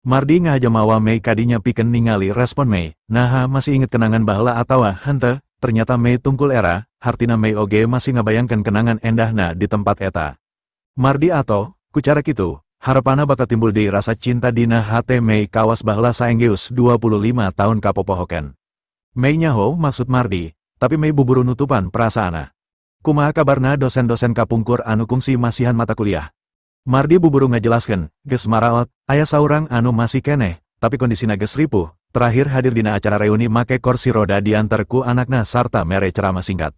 Mardi ngahaja mawa Mei kadinya pikeun ningali respon Mei, naha masih inget kenangan baheula atawa henteu, ternyata Mei tungkul era, hartina Mei oge masih ngabayangkeun kenangan endahna di tempat eta. Mardi atoh, ku cara kitu, harapana bakal timbul deui rasa cinta dina hate Mei kawas baheula saenggeus 25 tahun kapopohokeun. Mei nyaho maksud Mardi, tapi Mei buburu nutupan perasaana. Kumaha kabarna dosen-dosen kapungkur anu kungsi masihan mata kuliah? Mardi buburu ngajelaskeun, geus maraot, aya saurang anu masih keneh, tapi kondisina geus ripuh, terakhir hadir dina acara reuni make kursi roda diantar ku anakna sarta mere ceramah singkat.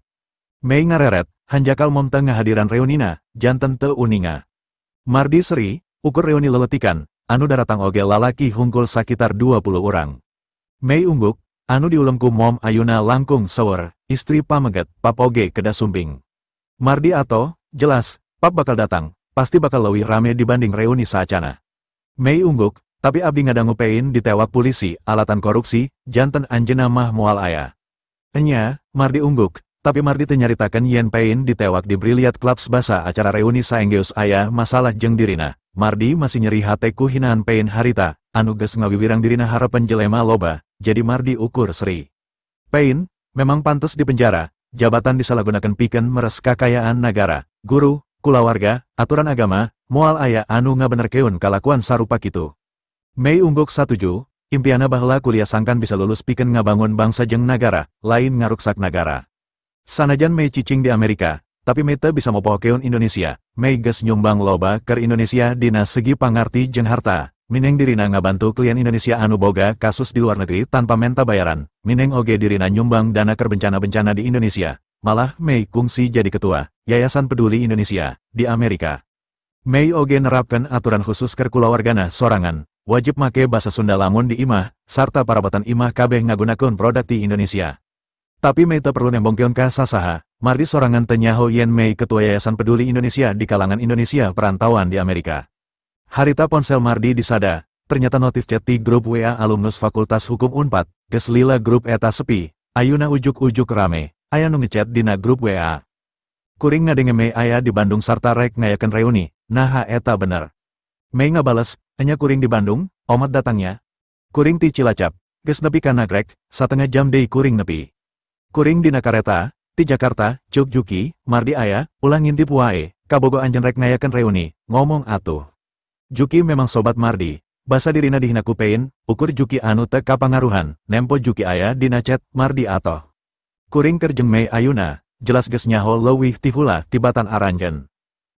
Mei ngareret, hanjakal mom teu ngahadiran reunina, janten teu uninga. Mardi seri, ukur reuni leletikan, anu daratang oge lalaki hungkul sakitar 20 urang. Mei ungguk, anu diulem ku mom ayuna langkung seueur, istri pameget, pap oge kedah sumping. Mardi atoh, jelas, pap bakal datang, pasti bakal leuwih rame dibanding reuni saacana. Mei ungguk, tapi abdi ngadangu Pein ditewak polisi, alatan korupsi, janten anjeuna mah moal aya. Enya, Mardi ungguk, tapi Mardi teu nyaritakeun yen Pein ditewak di Brilliant Clubs basa acara reuni saenggeus aya masalah jeung dirina. Mardi masih nyeri hate ku hinaan Pein harita, anu geus ngawiwirang dirina harepan jelema loba, jadi Mardi ukur seri. Pein, memang pantes di penjara, jabatan disalahgunakeun pikeun meres kakayaan nagara, guru, kulawarga, aturan agama, moal aya anu ngabenerkeun kalakuan sarupa kitu. Mei ungguk satuju, impiana baheula kuliah sangkan bisa lulus pikeun ngabangun bangsa jeung nagara, lain ngaruksak nagara. Sanajan Mei cicing di Amerika, tapi Mei teu bisa mopohokeun Indonesia. Mei geus nyumbang loba keur Indonesia dina segi pangarti jeung harta. Mineng dirina ngabantu klien Indonesia anu boga kasus di luar negeri tanpa menta bayaran. Mineng oge dirina nyumbang dana keur bencana-bencana di Indonesia. Malah Mei kungsi jadi ketua Yayasan Peduli Indonesia di Amerika. Mei oge nerapkan aturan khusus keur kulawargana sorangan, wajib make basa Sunda lamun di imah, sarta parabotan imah kabeh ngagunakeun produk ti Indonesia. Tapi Mei teu perlu nembongkeun ka sasaha, Mardi sorangan teu nyaho yen Mei ketua Yayasan Peduli Indonesia di kalangan Indonesia perantauan di Amerika. Harita ponsel Mardi disada, ternyata notif chat ti grup WA alumnus Fakultas Hukum Unpad, geus lila grup eta sepi, ayuna ujuk-ujuk rame, aya nu ngechat dina grup WA. Kuring ngadenge Mei aya di Bandung sarta rek ngayakeun reuni, naha eta bener. Mei ngabales, enya kuring di Bandung, omat datangnya. Kuring ti Cilacap, geus nepi ka Nagreg, satengah jam deui kuring nepi. Kuring dina kareta, ti Jakarta, cuk Juki, Mardi aya, ulah ngintip wae, kabogo anjeun rek ngayakeun reuni, ngomong atuh. Juki memang sobat Mardi, basa dirina dihina ku Pein, ukur Juki anu teu kapangaruhan, nempo Juki aya dina chat, Mardi atoh. Kuring keur jeung Mei ayuna, jelas geus nyaho leuwih ti hula tibatan aranjeun.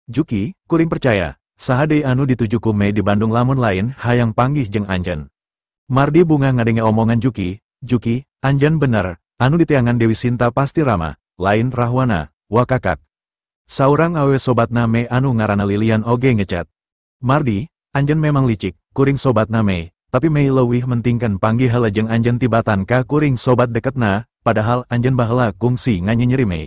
Juki, kuring percaya, saha deui anu dituju ku Mei di Bandung lamun lain hayang panggih jeung anjeun. Mardi bunga ngadenge omongan Juki, Juki, anjeun bener, anu diteangan Dewi Sinta pasti Rama, lain Rahwana, wakakak. Saurang awewe sobatna Mei anu ngaranna Lilian oge ngechat. Mardi, anjeun memang licik, kuring sobatna Mei, tapi Mei leuwih mentingkeun panggih heula jeung anjeun tibatan ka kuring sobat deketna, padahal anjeun baheula kungsi nganyinyeri Mei.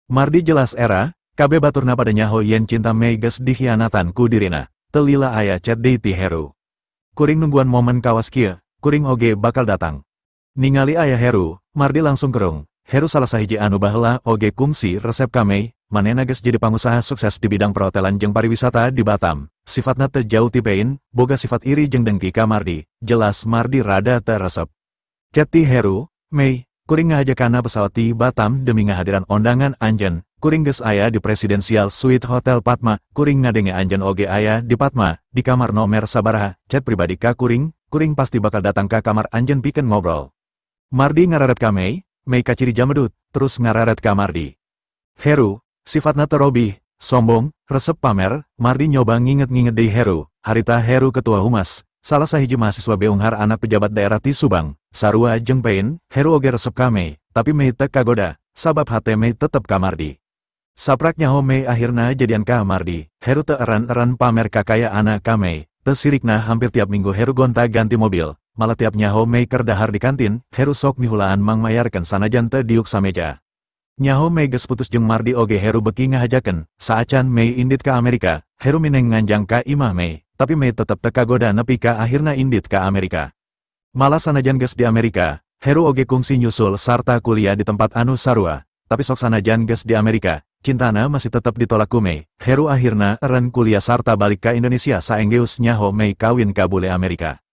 Mardi jelas era, kabeh baturna pada nyaho yen cinta Mei geus dikhianatan ku dirina, teu lila aya chat deui ti Heru. Kuring nungguan momen kawas kieu, kuring oge bakal datang. Ningali aya Heru, Mardi langsung kerung. Heru salah sahiji anu baheula oge kungsi resep ka Mei, manehna geus jadi pangusaha sukses di bidang perhotelan jeung pariwisata di Batam. Sifatna teu jauh ti Pein, boga sifat iri jeung dengki ka Mardi, jelas Mardi rada teu resep. Chat ti Heru, Mei, kuring ngahajakana pesawat ti Batam demi ngahadiran ondangan anjeun, kuring geus aya di Presidensial Suite Hotel Padma, kuring ngadenge anjeun oge aya di Padma, di kamar nomer sabaraha, chat pribadi ka kuring, kuring pasti bakal datang ka kamar anjeun pikeun ngobrol. Mardi ngararet ka Mei, Mei kaciri jamedut, terus ngararet ka Mardi. Heru, sifatna terobih, sombong, resep pamer, Mardi nyoba nginget-nginget deui Heru, harita Heru ketua humas, salah sahiji mahasiswa beunghar anak pejabat daerah ti Subang, sarua jeung Pein, Heru oge resep ka Mei, tapi Mei teu kagoda, sabab hate Mei tetep ka Mardi. Saprak nyaho Mei akhirna jadian ka Mardi, Heru teu eren-eren pamer kakayaanna ka Mei, teu sirikna hampir tiap minggu Heru gonta-ganti mobil, malah tiap nyaho Mei keur dahar di kantin, Heru sok mihulaan mangmayarkeun sanajan teu diuk sameja. Nyaho Mei geus putus jeung Mardi oge Heru beuki ngahajakeun, saacan Mei indit ka Amerika, Heru mineng nganjang ka imah Mei, tapi Mei tetep teu kagoda nepi ka akhirna indit ka Amerika. Malah sanajan geus di Amerika, Heru oge kungsi nyusul sarta kuliah di tempat anu sarua, tapi sok sanajan geus di Amerika, cintana masih tetep ditolak ku Mei. Heru akhirna eren kuliah sarta balik ka Indonesia saenggeus nyaho Mei kawin ka bule Amerika.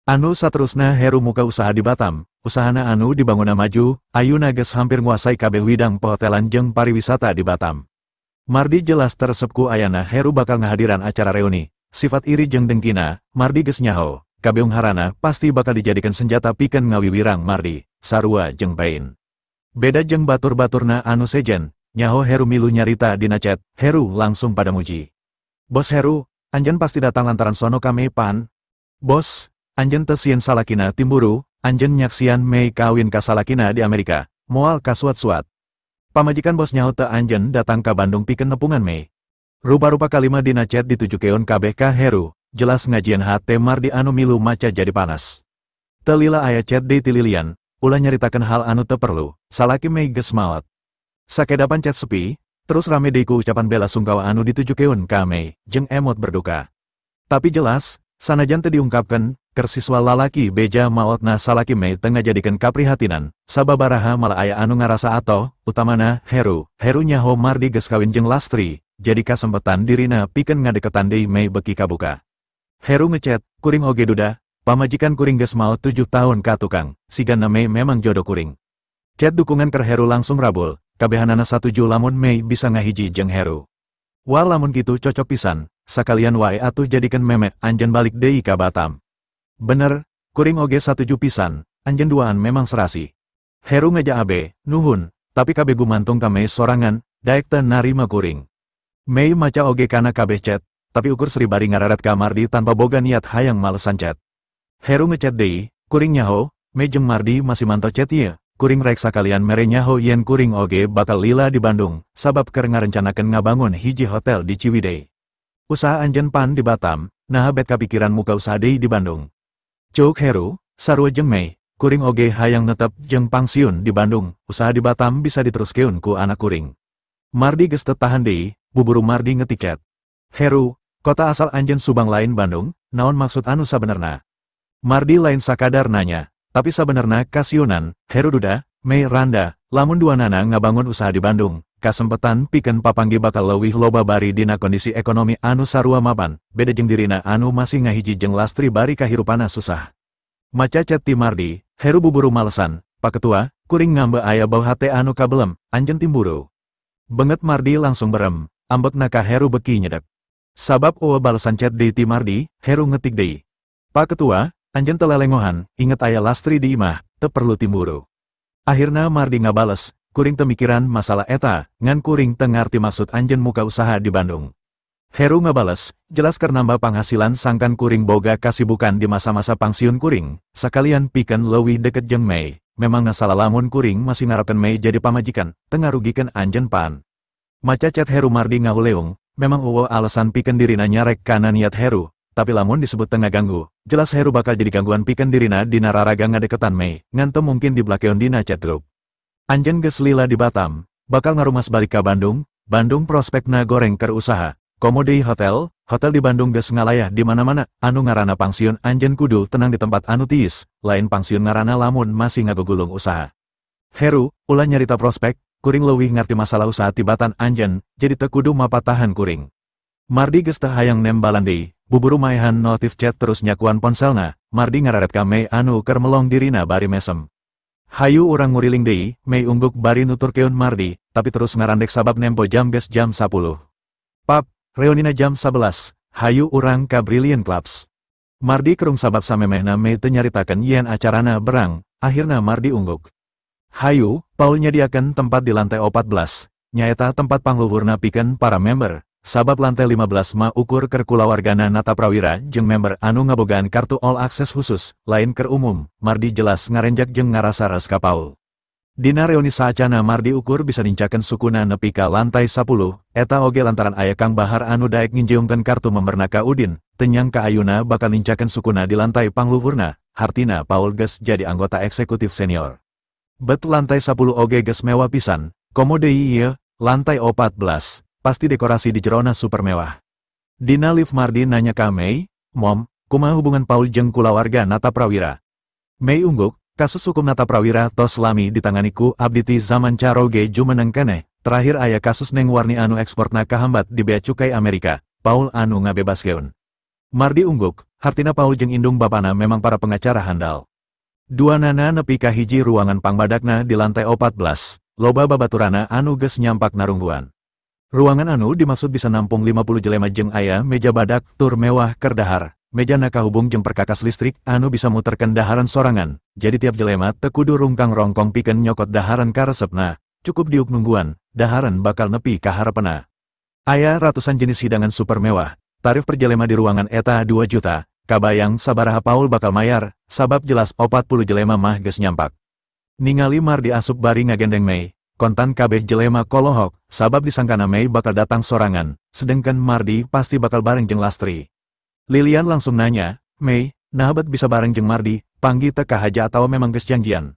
Anu saterusna Heru muka usaha di Batam, usahana anu dibangunna maju, ayuna geus hampir nguasai kabeh widang perhotelan jeung pariwisata di Batam. Mardi jelas teresep ku ayana Heru bakal ngahadiran acara reuni, sifat iri jeung dengkina, Mardi geus nyaho, kabeungharana pasti bakal dijadikan senjata pikeun ngawiwirang Mardi, sarua jeung Pain. Beda jeung batur-baturna anu sejen, nyaho Heru milu nyarita dina chat, Heru langsung pada muji. Bos Heru, anjeun pasti datang lantaran sono kami pan. Bos, anjeun teu sieun salakina timburu, anjeun nyaksian Mei kawin ka salakina di Amerika, moal kasuat-suat. Pamajikan bos nyaho teu anjeun datang ka Bandung pikeun nepungan Mei. Rupa-rupa kalima dina chat ditujukeun kabeh ka Heru, jelas ngajian hate Mardi anu milu maca jadi panas. Teu lila aya chat deui ti Lilian, ulah nyaritakeun hal anu teu perlu, salaki Mei geus maot. Sakedapan chat sepi, terus rame deui ku ucapan bela sungkawa anu ditujukeun ka Mei, jeung emot berduka. Tapi jelas, sanajan teu diungkapkeun, keur siswa lalaki beja maotna salaki Mei teu ngajadikeun kaprihatinan, sababaraha malah aya anu ngarasa atoh, utamana Heru. Heru nyaho Mardi geus kawin jeung Lastri, jadi kasempetan dirina pikeun ngadeketan deui Mei beuki kabuka. Heru ngechat, kuring oge duda, pamajikan kuring geus maot 7 tahun ka tukang, sigana Mei memang jodoh kuring. Chat dukungan keur Heru langsung rabul, kabehanana satuju lamun Mei bisa ngahiji jeung Heru. Wah lamun kitu cocok pisan, sakalian wae atuh jadikeun memek anjeun balik deui ka Batam. Bener, kuring oge satuju pisan, anjeun duaan memang serasi. Heru ngaja abe, nuhun, tapi kabeh gumantung ka Mei sorangan, daek teu narima kuring. Mei maca oge kana kabeh chat, tapi ukur seri bari ngararet ka Mardi tanpa boga niat hayang malesan chat. Heru ngechat deui, kuring nyaho, Mei jeung Mardi masih mantau chat ieu, kuring rek sakalian mere nyaho yen kuring oge bakal lila di Bandung, sabab keur ngarencanakeun ngabangun hiji hotel di Ciwidey. Usaha anjeun pan di Batam, naha bet kapikiran muka usaha deui di Bandung. Ceuk Heru, sarua jeung Mei, kuring oge hayang netep jeung pangsiun di Bandung, usaha di Batam bisa diteruskeun ku anak kuring. Mardi geus teu tahan deui, buburu Mardi ngetik chat. Heru, kota asal anjeun Subang lain Bandung, naon maksud anu sabenerna? Mardi lain sakadar nanya, tapi sabenerna kasiunan, Heru duda, Mei randa, lamun duanana ngabangun usaha di Bandung, kasempetan pikeun papanggih bakal leuwih loba bari dina kondisi ekonomi anu sarua mapan, beda jeung dirina anu masih ngahiji jeung Lastri bari kahirupana susah. Maca chat ti Mardi, Heru buburu malesan, Pak Ketua, kuring ngambe aya bau hate anu kabelem, anjeun timburu. Benget Mardi langsung berem, ambekna ka Heru beki nyedek. Sabab eueuh balesan chat deui ti Mardi, Heru ngetik deui. Pak Ketua, anjeun teu lelengohan, inget aya Lastri di imah, teu perlu timburu. Akhirna Mardi ngabales, kuring teu mikiran masalah eta, ngan kuring teu ngarti maksud anjeun muka usaha di Bandung. Heru ngabales, jelas keur nambah panghasilan sangkan kuring boga kasibukan di masa-masa pangsiun kuring, sakalian pikeun leuwih deket jeung Mei, memang salah lamun kuring masih ngarepkeun Mei jadi pamajikan, teu ngarugikeun anjeun pan. Maca chat Heru Mardi ngahuleung, memang eueuh alasan pikeun dirina nyarek kana niat Heru, tapi lamun disebut teu ngaganggu, jelas Heru bakal jadi gangguan pikeun dirina dina raraga ngadeketan Mei, ngan teu mungkin diblakeun dina chat grup. Anjeun geus lila di Batam, bakal ngarumas balik ka Bandung, Bandung prospekna goreng keur usaha, komo deui hotel, hotel di Bandung geus ngalayah di mana-mana, anu ngaranna pangsiun anjeun kudu tenang di tempat anu tiis, lain pangsiun ngaranna lamun masih ngagugulung usaha. Heru, ulah nyarita prospek, kuring leuwih ngarti masalah usaha tibatan anjeun, jadi teu kudu mapatahan kuring. Mardi geus teu hayang nembalan deui, buburu maehan notif chat terus nyakuan ponselna, Mardi ngararet ka Mei anu keur melong dirina bari mesem. Hayu urang nguriling deui, Mei ungguk bari nuturkeun Mardi, tapi terus ngarandek sabab nempo jam geus jam 10. Pap, reunina jam 11, hayu urang ka Brilliant Clubs. Mardi kerung sabab samemehna Mei teu nyaritakeun yen acarana berang, akhirna Mardi ungguk. Hayu, Paul nyadiakeun tempat di lantai 14, nyaeta tempat pangluhurna pikeun para member, sabab lantai 15 mah ukur keur kulawargana Nata Prawira jeung member anu ngabogaan kartu all access khusus, lain keur umum, Mardi jelas ngarenjak jeung ngarasa res ka Paul. Dina reuni saacana Mardi ukur bisa nincakeun sukuna nepi ka lantai 10, eta oge lantaran aya Kang Bahar anu daek nginjeungkeun kartu memberna ka Udin, teu nyangka ayuna bakal nincakeun sukuna di lantai pangluhurna, hartina Paul geus jadi anggota eksekutif senior. Bet lantai 10 oge geus mewah pisan, komo deui ieu, lantai 14, pasti dekorasi di jerona super mewah. Dina lift Mardi nanya ka Mei, Mom, kumaha hubungan Paul jeung kulawarga Nata Prawira? Mei ungguk, kasus hukum Nata Prawira tos lami ditangani ku abdi ti zaman caroge jumeneng keneh, terakhir aya kasus Neng Warni anu eksporna kahambat di bea cukai Amerika, Paul anu ngabebaskeun. Mardi ungguk, hartina Paul jeung indung bapana memang para pengacara handal. Dua nana nepi ka hiji ruangan pangbadakna di lantai 14, loba babaturana anu geus nyampak narungguan. Ruangan anu dimaksud bisa nampung 50 jelema jeung aya meja badak tur mewah keur dahar. Mejana kahubung jeung perkakas listrik anu bisa muterkeun daharan sorangan, jadi tiap jelema teu kudu rungkang rongkong pikeun nyokot daharan karesepna, cukup diuk nungguan, daharan bakal nepi ka harepna. Aya ratusan jenis hidangan super mewah, tarif per jelema di ruangan eta 2 juta, kabayang sabaraha Paul bakal mayar, sabab jelas 40 jelema mah geus nyampak. Ningali Mardi asup bari ngagendeng Mei, kontan kabeh jelema kolohok, sabab disangkana Mei bakal datang sorangan, sedengkeun Mardi pasti bakal bareng jeung Lastri. Lilian langsung nanya, Mei, naha bet bisa bareng jeung Mardi, panggi teu kahaja atawa memang geus janjian.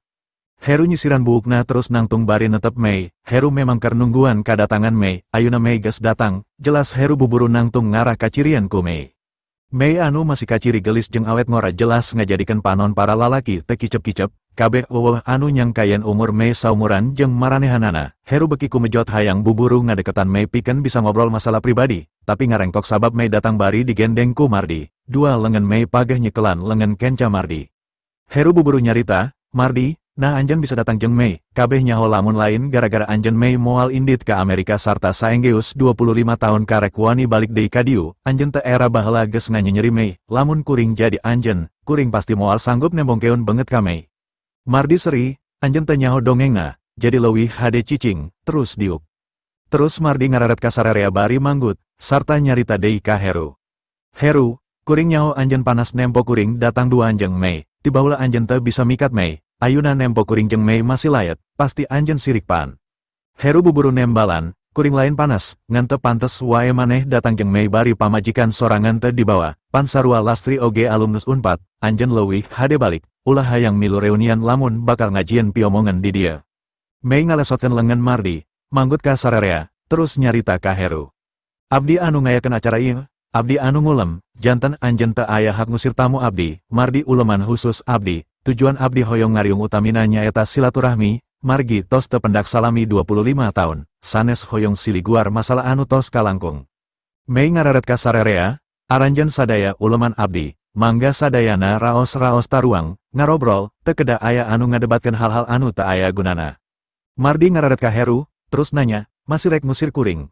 Heru nyisiran buukna terus nangtung bari netep Mei, Heru memang keur nungguan kadatangan Mei, ayuna Mei geus datang, jelas Heru buburu nangtung ngarah kacirian ku Mei. Mei anu masih kaciri gelis jeung awet ngora jelas ngajadikeun panon para lalaki teu kicep-kicep, kabeh eueuh anu nyangkayen umur Mei saumuran jeung maranehanana. Heru beki kumejot hayang buburu ngadeketan Mei pikeun bisa ngobrol masalah pribadi, tapi ngarengkok sabab Mei datang bari digendeng ku Mardi. Dua lengan Mei pageh nyekelan lengan kenca Mardi. Heru buburu nyarita, Mardi, nah anjeun bisa datang jeung Mei, kabeh nyaho lamun lain gara-gara anjeun Mei moal indit ka Amerika sarta saenggeus 25 tahun karek wani balik deui ka dieu, anjeun teu era baheula geus nganyenyeri Mei, lamun kuring jadi anjeun, kuring pasti moal sanggup nembongkeun beungeut ka Mei. Mardi seri, anjeun teu nyaho dongengna, jadi leuwih hade cicing, terus diuk. Terus Mardi ngararet ka sararea bari manggut, sarta nyarita deui ka Heru. Heru, kuring nyaho anjeun panas nempo kuring datang duaan jeung Mei, tibaula anjeun teu bisa mikat Mei. Ayuna nempo kuring jeung Mei masih layat, pasti anjeun sirik pan. Heru buburu nembalan, kuring lain panas, ngan teu pantes wae maneh datang jeung Mei bari pamajikan sorangan teu dibawa, pan sarua Lastri oge alumnus Unpad, anjeun leuwih hade balik, ulah hayang milu reunian lamun bakal ngajieun piomongan di dieu. Mei ngalesotkeun lengan Mardi, manggut ka sararea, terus nyarita ka Heru. Abdi anu ngayakeun acara ieu, abdi anu ngulem, janten anjeun teu aya hak ngusir tamu abdi, Mardi uleman khusus abdi. Tujuan abdi hoyong ngariung utamina nyaeta silaturahmi, margi tos teu pendak salami 25 tahun, sanes hoyong siliguar masalah anu tos kalangkung. Mei ngararet ka sarerea, aranjeun sadaya uleman abdi, mangga sadayana raos-raos taruang, ngarobrol, teu kedah aya anu ngadebatkeun hal-hal anu teu aya gunana. Mardi ngararet ka Heru, terus nanya, masih rek ngusir kuring.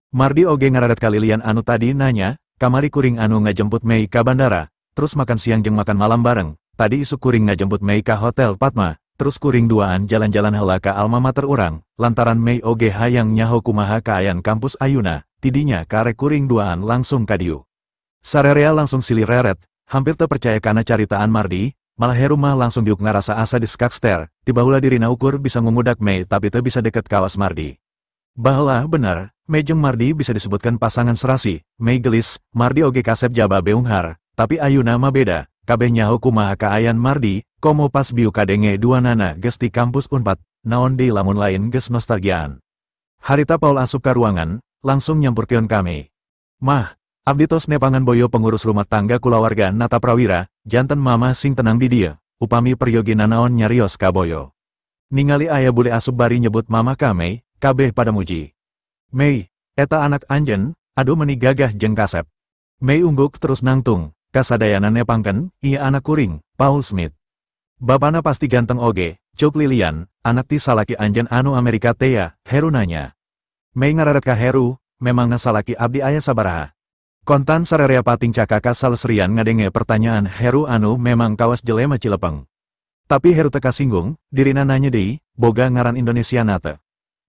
Mardi oge ngararet ka Lilian anu tadi nanya, kamari kuring anu ngajemput Mei ka bandara, terus makan siang jeung makan malam bareng. Tadi isuk kuring ngajemput Mei ka Hotel Padma, terus kuring duaan jalan-jalan heula ka alma mater urang, lantaran Mei oge hayang nyaho kumaha kaayan kampus ayuna, tidinya karek kuring duaan langsung ka dieu. Sarerea langsung silih reret, hampir teu percaya kana caritaan Mardi, malah Heru mah langsung diuk ngarasa asa diskakster, tibaula dirina ukur bisa ngugudak Mei tapi teu bisa deket kawas Mardi. Baheula bener, Mei jeung Mardi bisa disebutkan pasangan serasi, Mei gelis, Mardi oge kasep jaba beunghar, tapi ayuna mah beda. Kabeh nyaho kumaha kaayan Mardi, komo pas biu kadenge dua nana geus di kampus Unpad, naon deui lamun lain geus nostalgiaan. Harita Paul asup ka ruangan, langsung nyampurkeun ka Mei. Mah, abdi tos nepangan boyo pengurus rumah tangga kulawarga Nata Prawira, janten mama sing tenang di dieu, upami peryogi nanaon nyarios ka boyo. Ningali aya bule asup bari nyebut mama ka Mei, kabeh pada muji. Mei, eta anak anjeun, aduh meni gagah jeung kasep. Mei ungguk terus nangtung. Kasadayana nepangkeun, ieu anak kuring, Paul Smith. Bapana pasti ganteng oge, cuk Lilian, anak ti salaki anjeun anu Amerika tea, Heru nanya. Mei ngararet ka Heru, memangna salaki abdi aya sabaraha. Kontan sararea pating cakaka salesrian ngadenge pertanyaan Heru anu memang kawas jelema Cilepeng. Tapi Heru teu kasinggung, dirina nanya deui, boga ngaran Indonesia na teu.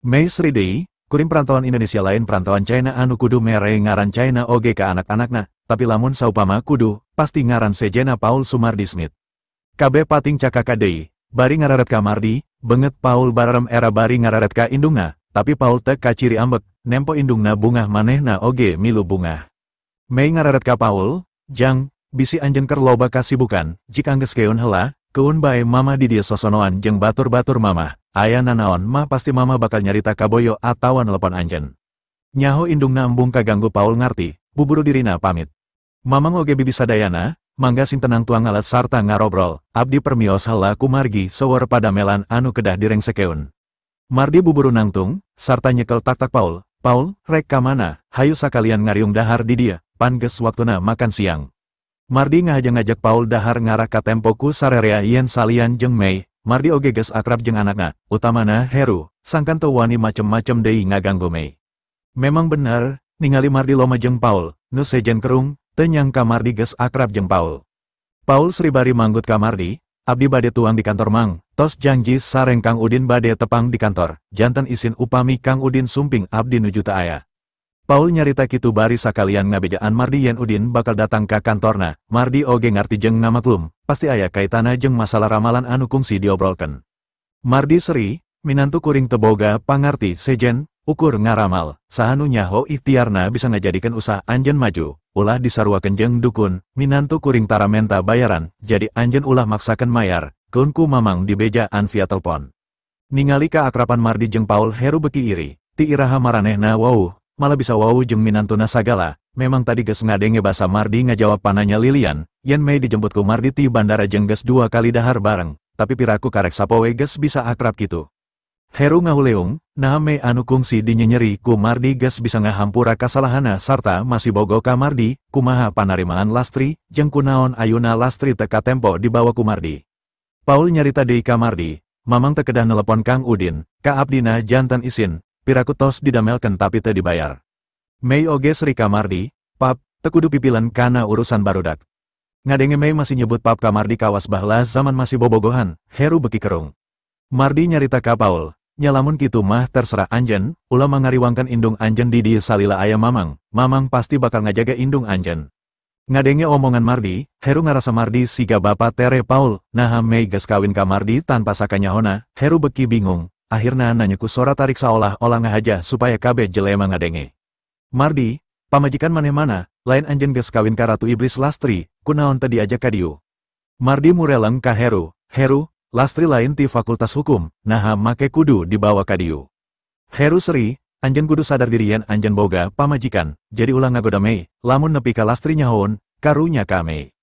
Mei seri deui, kuring perantauan Indonesia lain perantauan China anu kudu mere ngaran China oge ka anak-anakna. Tapi lamun saupama kudu, pasti ngaran sejena Paul Sumardi Smith. Kabeh pating cakaka deui, bari ngararet ka Mardi, beungeut Paul bararem era bari ngararet ka indungna, tapi Paul teu kaciri ambek, nempo indungna bungah manehna oge milu bungah. Mei ngararet ka Paul, jang, bisi anjeun keur loba kasibukan, jika anggeus keun heula, keun bae mama di dieu sosonoan jeung batur-batur mama, aya nanaon mah pasti mama bakal nyarita ka boyo atawa nelepon anjeun. Nyaho indungna embung kaganggu Paul ngarti, buburu dirina pamit. Mamang oge bibi sadayana, mangga sing tenang tuang ngalat sarta ngarobrol, abdi permios heula kumargi seueur padamelan anu kedah direngsekeun. Mardi buburu nangtung, sarta nyekel tak-tak Paul, Paul, rek ka mana, hayu sakalian ngariung dahar di dieu, pan geus waktuna makan siang. Mardi ngahaja ngajak Paul dahar ngarah ka tempo ku sarerea yen salian jeung Mei, Mardi oge geus akrab jeung anakna, utamana Heru, sangkan teu wani macem-macem deui ngaganggu Mei. Memang bener, ningali Mardi loma jeung Paul, nu sejen kerung, teu nyangka Mardi geus akrab jeung Paul. Paul sribari manggut ka Mardi, abdi bade tuang di kantor mang, tos janji sareng Kang Udin bade tepang di kantor, janten isin upami Kang Udin sumping abdi nuju teu aya. Paul nyarita kitu bari sakalian ngabejaan Mardi yen Udin bakal datang ka kantorna, Mardi oge ngarti jeung ngamaklum, pasti aya kaitana jeung masalah ramalan anu kungsi diobrolkeun. Mardi seri, minantu kuring teu boga pangarti sejen, ukur ngaramal, saha nu nyaho ikhtiarna bisa ngajadikeun usaha anjeun maju, ulah disaruakeun jeung dukun, minantu kuring tara menta bayaran, jadi anjeun ulah maksakeun mayar, keun ku mamang dibejaan via telepon. Ningali kaakrapan Mardi jeung Paul Heru beki iri, ti iraha maranehna wauh, malah bisa wau jeung minantuna sagala, memang tadi geus ngadenge basa Mardi ngajawab pananya Lilian, yen Mei dijemput ku Mardi ti bandara jeung geus 2 kali dahar bareng, tapi piraku karek sapoe geus bisa akrab kitu. Heru ngahuleung, naha Mei anu kungsi dinyenyeri ku Mardi geus bisa ngahampura kasalahana sarta masih bogo ka Mardi, kumaha panarimaan Lastri, jeung kunaon ayuna Lastri teu katempo dibawa ku Mardi. Paul nyarita deui ka Mardi, mamang teu kedah nelepon Kang Udin, ka abdina janten isin, piraku tos didamelkeun tapi teu dibayar. Mei oge seri ka Mardi, pap, teu kudu pipilen kana urusan barudak. Ngadenge Mei masih nyebut pap ka Mardi kawas baheula zaman masih bobogohan, Heru beki kerung. Mardi nyarita ka Paul, nya lamun kitu mah terserah anjeun, ulah mangariwangkeun indung anjeun di dieu salila aya mamang, mamang pasti bakal ngajaga indung anjeun. Ngadenge omongan Mardi, Heru ngarasa Mardi siga bapa tere Paul, naha Mei geus kawin ka Mardi tanpa sakanyahona, Heru beki bingung. Akhirna nanya ku sora tarik seolah-olah ngahaja supaya kabeh jelema ngadenge. Mardi, pamajikan maneh mana, lain anjeun geus kawin ka Ratu Iblis Lastri, kunaon teu diajak ka dieu. Mardi mureleng ka Heru, Heru, Lastri lain ti Fakultas Hukum, naha make kudu dibawa ka dieu. Heru seri, anjeun kudu sadar diri yen anjeun boga pamajikan, jadi ulah ngagoda Mei, lamun nepi ka Lastri nyahoon, karunya ka Mei.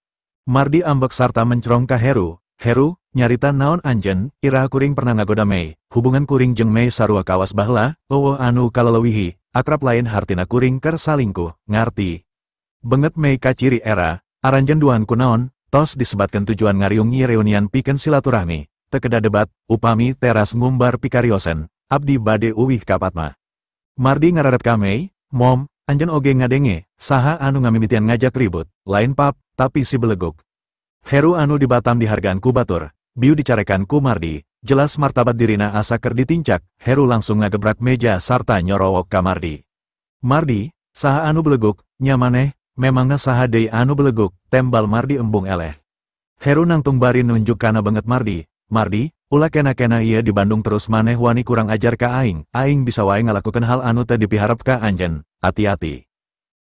Mardi ambek sarta mencrong ka Heru, Heru, nyarita naon anjeun, iraha kuring pernah ngagoda Mei, hubungan kuring jeung Mei sarua kawas baheula, eueuh anu kaleleuwihi, akrab lain hartina kuring keur salingkuh, ngarti. Benget Mei kaciri era, aranjeun duaan kunaon, tos disebatkeun tujuan ngariung reunian pikeun silaturahmi, teu kedah debat, upami teras ngumbar pikariosen, abdi bade uwih ka Patma. Mardi ngararet ka Mei, mom, anjeun oge ngadenge, saha anu ngamimitian ngajak ribut, lain pap, tapi si beleguk. Heru anu di Batam dihargaan ku batur, biu dicarekan ku Mardi, jelas martabat dirina asa keur ditincak, Heru langsung ngagebrak meja sarta nyorowok ka Mardi. Mardi, saha anu beleguk, nya maneh, memangna saha deui anu beleguk, tembal Mardi embung eleh. Heru nangtung bari nunjuk kana banget Mardi, Mardi, ulah kena-kena ieu di Bandung terus maneh wani kurang ajar ka aing, aing bisa wae ngalakukeun hal anu teu dipiharep ka anjeun, hati-hati.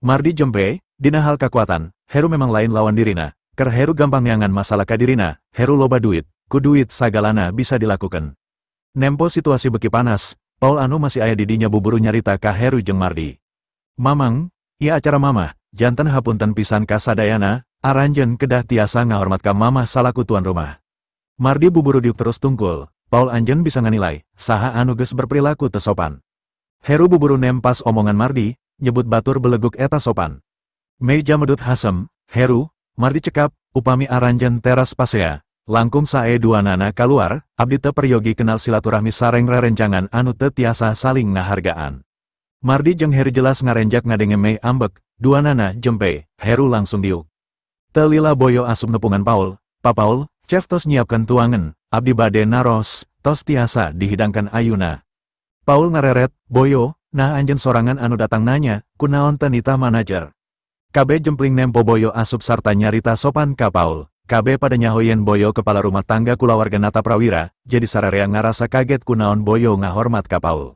Mardi jempe, dina hal kakuatan, Heru memang lain lawan dirina. Ker Heru gampang nyangan masalah kadirina, Heru loba duit, ku duit sagalana bisa dilakukan. Nempo situasi beki panas, Paul anu masih aya didinya buburu nyarita ka Heru jeung Mardi. Mamang, ieu acara mamah, janten hapunten pisan ka sadayana, aranjeun kedah tiasa ngahormat ka mamah salaku tuan rumah. Mardi buburu diuk terus tungkul, Paul anjeun bisa nganilai, saha anu geus berperilaku teu sopan. Heru buburu nempas omongan Mardi, nyebut batur beleguk eta sopan. Meja medut hasem, Heru, Mardi cekap, upami aranjeun teras pasea, langkung sae dua nana kaluar, abdi teu peryogi kenal silaturahmi sareng rerencangan anu teu tiasa saling ngahargaan. Mardi jeung Heru jelas ngarenjak ngadenge Mei ambek, dua nana jempe, Heru langsung diuk. Teu lila boyo asup nepungan Paul, Pa Paul, chef tos nyiapkeun tuangan, abdi bade naros, tos tiasa dihidangkan ayuna. Paul ngareret, boyo, nah anjeun sorangan anu datang nanya, kunaon teu nitah manajer. KB jempling nempo boyo asup sarta nyarita sopan ka Paul. KB pada nyahoyen boyo kepala rumah tangga kulawarga Nata Prawira, jadi sararea ngarasa kaget kunaon boyo ngahormat ka Paul.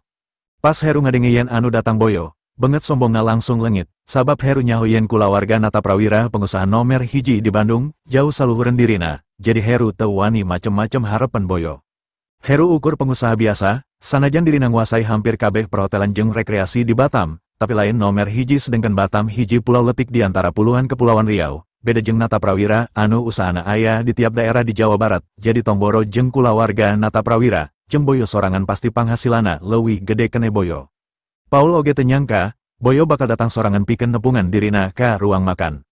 Pas Heru ngadenge yen anu datang boyo, benget sombongna langsung lengit, sabab Heru nyahoyen kulawarga Nata Prawira pengusaha nomer hiji di Bandung, jauh saluhureun dirina, jadi Heru teu wani macem-macem harepan boyo. Heru ukur pengusaha biasa, sanajan dirina nguasai hampir kabeh perhotelan jeung rekreasi di Batam, tapi lain nomer hiji sedengkeun Batam hiji pulau letik di antara puluhan kepulauan Riau, beda jeung Nata Prawira anu usahana aya di tiap daerah di Jawa Barat, jadi tomboro jeung kulawarga Nata Prawira, jeung boyo sorangan pasti panghasilana leuwih gede kene boyo. Paul oge teu nyangka, Boyo bakal datang sorangan pikeun nepungan dirina ka ruang makan.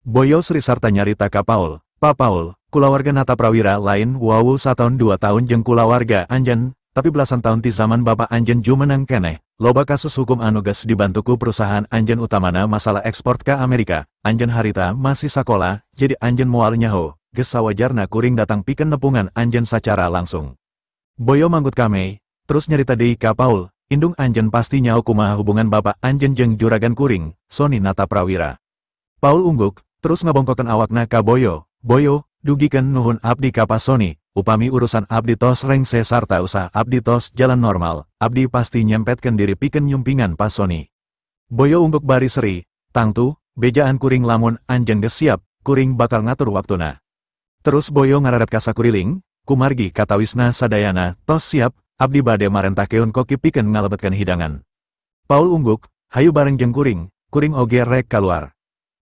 Boyo seri sarta nyarita ka Paul, "Pa Paul, kulawarga Nata Prawira lain wawu sataun 2 tahun jeung kulawarga anjeun, tapi belasan tahun ti zaman bapak anjeun jumeneng keneh. Loba kasus hukum anu geus dibantu ku perusahaan anjeun utamana masalah ekspor ka Amerika. Anjeun harita masih sakola, jadi anjeun moal nyaho, geus sawajarna kuring datang pikeun nepungan anjeun sacara langsung." Boyo manggut ka Mei, terus nyarita deui ka Paul, "Indung anjeun pasti nyaho kumaha hubungan bapak anjeun jeung juragan kuring, Sony Nata Prawira." Paul ungguk, terus ngabongkokeun awakna ka Boyo, "Boyo, dugikeun nuhun abdi ka Pa Sony, upami urusan abdi tos rengse sarta usaha abdi tos jalan normal, abdi pasti nyempetkeun diri pikeun nyumpingan Pa Sony." Boyo ungguk bari seri, "Tangtu, bejaan kuring lamun anjeun geus siap, kuring bakal ngatur waktuna." Terus Boyo ngararet ka sakuriling, "Kumargi katawisna sadayana tos siap, abdi bade marentahkeun koki pikeun ngalebetkeun hidangan." Paul ungguk, "Hayu bareng jeung kuring, kuring oge rek kaluar."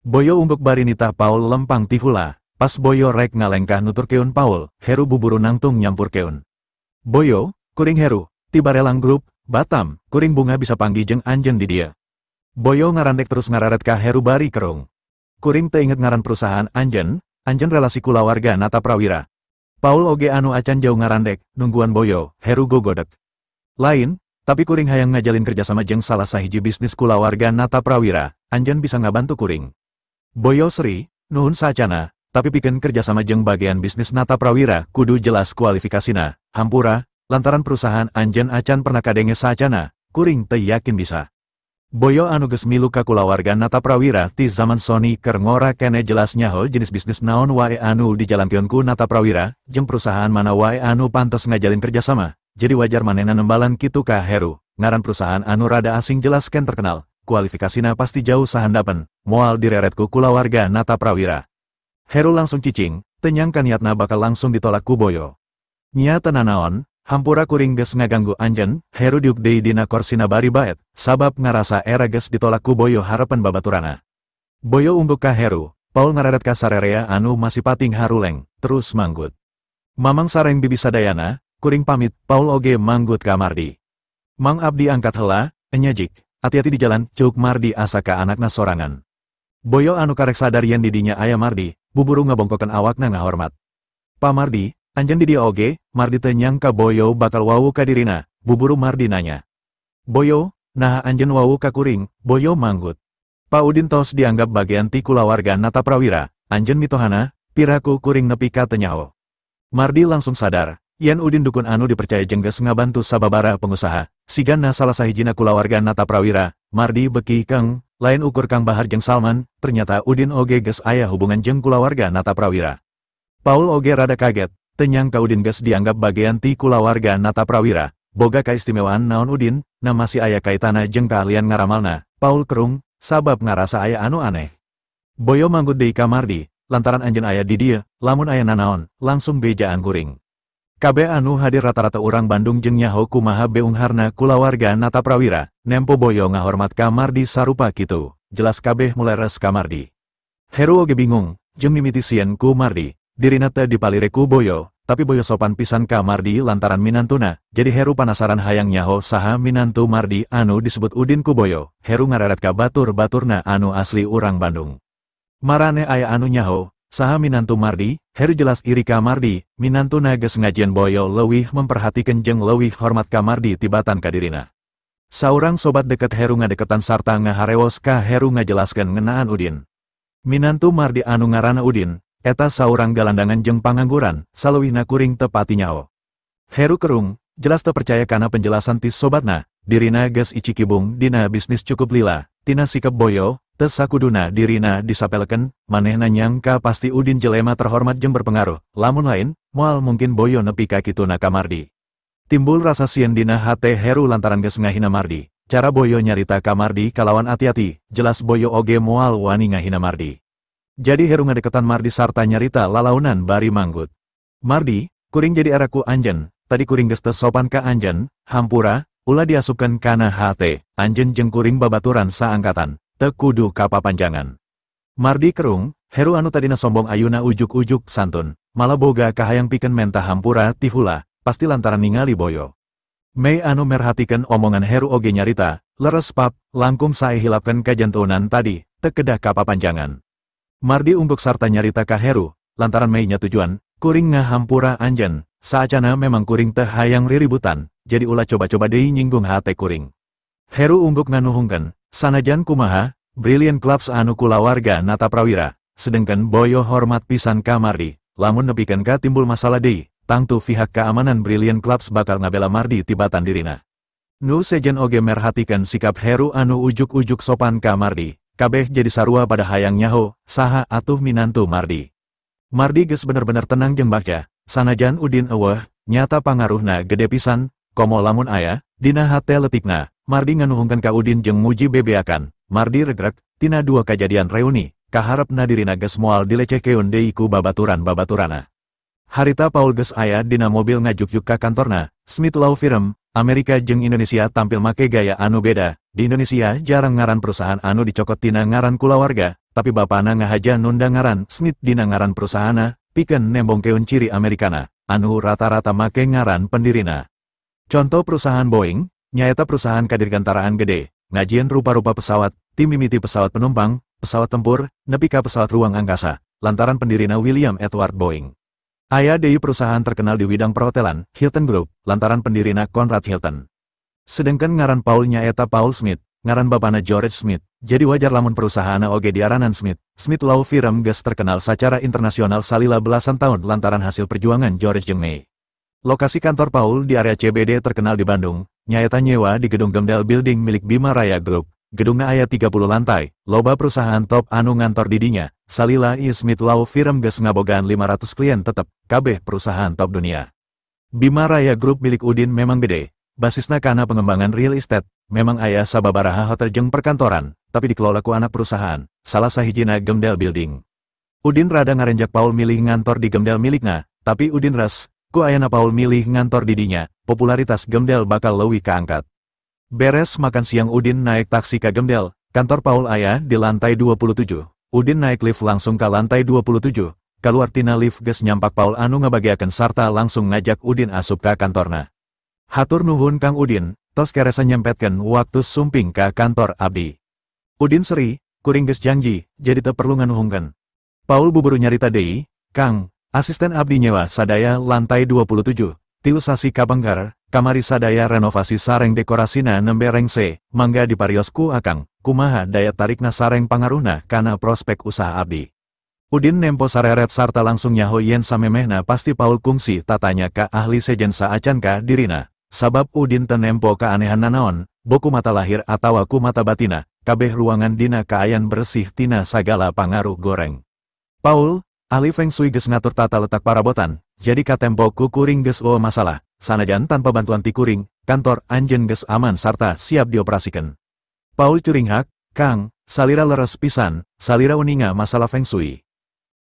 Boyo ungguk bari nitah Paul lempang ti hula. Pas Boyo rek ngalengkah nuturkeun Paul, Heru buburu nangtung nyampurkeun. "Boyo, kuring Heru, ti Barelang Group, Batam, kuring bunga bisa panggih jeung anjeun di dieu." Boyo ngarandek terus ngararet ka Heru bari kerung. "Kuring teu inget ngaran perusahaan anjeun, anjeun relasi kulawarga Nata Prawira." Paul oge anu acan jauh ngarandek, nungguan Boyo, Heru gogodek. "Lain, tapi kuring hayang ngajalin kerjasama jeung salah sahiji bisnis kulawarga Nata Prawira, anjeun bisa ngabantu kuring." Boyo seri, "Nuhun saacana, tapi pikeun kerjasama jeung bagian bisnis Nata Prawira kudu jelas kualifikasina, hampura, lantaran perusahaan anjeun acan pernah kadenge saacana, kuring teu yakin bisa." Boyo anu geus milu ka kulawarga Nata Prawira ti zaman Sony keur ngora kene jelas nyaho jenis bisnis naon wae anu dijalankeun ku Nata Prawira, jeung perusahaan mana wae anu pantes ngajalin kerjasama, jadi wajar manehna nembalan kitu ka Heru, ngaran perusahaan anu rada asing jelas ken terkenal, kualifikasina pasti jauh sahandapeun, moal direret ku kulawarga Nata Prawira. Heru langsung cicing, teu nyangka niatna bakal langsung ditolak ku Boyo. "Nya teu nanaon, hampura kuring geus ngaganggu anjeun," Heru diuk deui dina korsina bari baet, sabab ngarasa era geus ditolak ku Boyo harepan babaturana. Boyo ungguk ka Heru, Paul ngararet ka sarerea anu masih pating haruleng, terus manggut. "Mamang sareng bibi sadayana, kuring pamit," Paul oge manggut ka Mardi. "Mang abdi angkat heula, enyajik, hati-hati di jalan," ceuk Mardi asa ka anakna sorangan. Boyo anu karek sadar yen di dinya aya Mardi, buburu ngabongkokeun awakna ngahormat. "Pa Mardi, anjeun di dieu oge?" Mardi teu nyangka Boyo bakal wawu ka dirina, buburu Mardi nanya. "Boyo, naha anjeun wawu ka kuring?" Boyo manggut. "Pa Udin tos dianggap bagian ti kulawarga Nata Prawira, anjeun mitohana, piraku kuring nepi ka teu nyaho." Mardi langsung sadar, yen Udin dukun anu dipercaya jeung geus ngabantu sababaraha pengusaha, sigana salah sahijina kulawarga Nata Prawira. Mardi beki keng, lain ukur Kang Bahar jeung Salman, ternyata Udin oge geus aya hubungan jeung kulawarga Nata Prawira. Paul oge rada kaget, teu nyangka Udin geus dianggap bagian ti kulawarga Nata Prawira, boga kaistimewaan naon Udin, na masih aya kaitana jeung kaahlian ngaramalna. Paul kerung, sabab ngarasa aya anu aneh. Boyo manggut deui ka Mardi, "Lantaran anjeun aya di dieu, lamun aya nanaon, langsung bejaan kuring." Kabeh anu hadir rata-rata urang Bandung jeung nyaho kumaha beungharna kulawarga Nata Prawira, nempo Boyo ngahormat ka Mardi sarupa kitu, jelas kabeh mulai res ka Mardi. Heru oge bingung, jeung mimiti sieun ku Mardi, dirina teu dipalire ku Boyo, tapi Boyo sopan pisan ka Mardi lantaran minantuna, jadi Heru panasaran hayang nyaho saha minantu Mardi anu disebut Udin ku Boyo. Heru ngareret ka batur-baturna anu asli urang Bandung. Marane aya anu nyaho, saha minantu Mardi? Heru jelas iri ka Mardi, minantuna geus ngajieun Boyo leuwih memperhatikeun jeung leuwih hormat ka Mardi tibatan ka dirina. Saurang sobat deket Heru ngadeketan sarta ngaharewos ka Heru ngajelaskeun ngeunaan Udin. Minantu Mardi anu ngaranna Udin, eta saurang galandangan jeung pangangguran, saleuwihna kuring teu pati nyaho. Heru kerung, jelas teu percaya kana penjelasan ti sobatna, dirina geus icikibung dina bisnis cukup lila, tina sikep Boyo, teu sakuduna dirina disapelekeun, manehna nyangka pasti Udin jelema terhormat jeung berpengaruh, lamun lain, moal mungkin Boyo nepi ka kituna ka Mardi. Timbul rasa sieun dina hate Heru lantaran geus ngahina Mardi. Cara Boyo nyarita ka Mardi kalawan ati-ati, jelas Boyo oge moal wani ngahina Mardi. Jadi Heru ngadeketan Mardi sarta nyarita lalaunan bari manggut. "Mardi, kuring jadi eraku anjeun, tadi kuring geus teu sopan ka anjeun, hampura, ulah diasupkeun kana hate, anjeun jeung kuring babaturan saangkatan, teu kudu kapapanjangan." Mardi kerung, Heru anu tadina sombong ayuna ujuk-ujuk santun, malah boga kahayang pikeun menta hampura ti hula, pasti lantaran ningali Boyo. Mei anu merhatikeun omongan Heru oge nyarita, Leres pap, langkung sae hilapkeun kajanteunan tadi, teu kedah kapapanjangan. Mardi ungguk sarta nyarita ka Heru, lantaran Mei nyatujuan, kuring ngahampura anjeun, saacana memang kuring teu hayang riributan, jadi ulah coba-coba deui nyinggung hate kuring. Heru ungguk nganuhungkeun, sanajan kumaha, Brilliant Clubs anu kulawarga Nataprawira, sedengkeun boyo hormat pisan ka Mardi, lamun nepikeun ka timbul masalah deui, tangtu pihak keamanan Brilliant Clubs bakal ngabela Mardi tibatan dirina. Nu sejen oge merhatikeun sikap Heru anu ujuk-ujuk sopan ka Mardi, kabeh jadi sarua pada hayang nyaho, saha atuh minantu Mardi. Mardi geus bener-bener tenang jeung bagja, sanajan Udin eueuh, nyata pangaruhna gede pisan, komo lamun aya, dina hate letikna, Mardi nganuhungkeun ka Udin jeung muji bebeakan, Mardi regrek, tina dua kajadian reuni, kaharepna dirina geus moal dilecehkeun deui ku babaturan-babaturana. Harita Paul geus aya dina mobil ngajuk-juk ka kantorna, Smith Law Firm, Amerika jeung Indonesia tampil make gaya anu beda. Di Indonesia jarang ngaran perusahaan anu dicokot tina ngaran kulawarga, tapi bapana ngahaja nunda ngaran Smith dina ngaran perusahaanna, pikeun nembongkeun ciri Amerikana, anu rata-rata make ngaran pendirina. Contoh perusahaan Boeing, nyaeta perusahaan kadirgantaraan gede, ngajieun rupa-rupa pesawat, ti mimiti pesawat penumpang, pesawat tempur, nepi ka pesawat ruang angkasa, lantaran pendirina William Edward Boeing. Aya deui perusahaan terkenal di widang perhotelan, Hilton Group, lantaran pendirina Conrad Hilton. Sedengkeun ngaran Paul nyaeta Paul Smith, ngaran bapana George Smith, jadi wajar lamun perusahaanna oge diaranan Smith. Smith Law Firm geus terkenal secara internasional salila belasan tahun lantaran hasil perjuangan George jeung May. Lokasi kantor Paul di area CBD terkenal di Bandung, nyaeta nyewa di gedung Gemdel Building milik Bima Raya Group. Gedungna aya 30 lantai, loba perusahaan top anu ngantor di dinya, salila ieu Smith Law Firm geus ngabogaan 500 klien tetep, kabeh perusahaan top dunia. Bima Raya Group milik Udin memang gede, basisna kana pengembangan real estate, memang aya sababaraha hotel jeung perkantoran, tapi dikelola ku anak perusahaan, salah sahijina Gemdel Building. Udin rada ngarenjak Paul milih ngantor di Gemdel milikna, tapi Udin res, ku ayana Paul milih ngantor di dinya, popularitas Gemdel bakal leuwih kaangkat. Beres makan siang Udin naik taksi ke Gemdel, kantor Paul aya di lantai 27. Udin naik lift langsung ke lantai 27, kaluar tina lift geus nyampak Paul anu ngabagiakeun sarta langsung ngajak Udin asup ka kantorna. Hatur nuhun Kang Udin, tos keresa nyempetkeun waktu sumping ka kantor abdi. Udin seri, kuring geus janji, jadi teu perlu nganuhungkeun. Paul buburu nyarita deui, Kang, asisten abdi nyewa sadaya lantai 27, 3 sasi kabengker, kamari sadaya renovasi sareng dekorasina nembe rengse, mangga diparios ku akang, kumaha daya tarikna sareng pangaruhna kana prospek usaha abdi. Udin nempo sareret sarta langsung nyaho yen samemehna pasti Paul kungsi tatanya ka ahli sejen saacan ka dirina, sabab Udin tenempo keanehan nanaon, boku mata lahir atawa ku mata batina, kabeh ruangan dina kaayan bersih tina sagala pangaruh goreng. Paul, ahli feng shui geus ngatur tata letak parabotan, jadi katempo ku kuring geus eueuh masalah. Sanajan tanpa bantuan ti kuring, kantor anjeun geus aman sarta siap dioperasikeun. Paul curinghak, Kang, salira leres pisan, salira uninga masalah feng shui.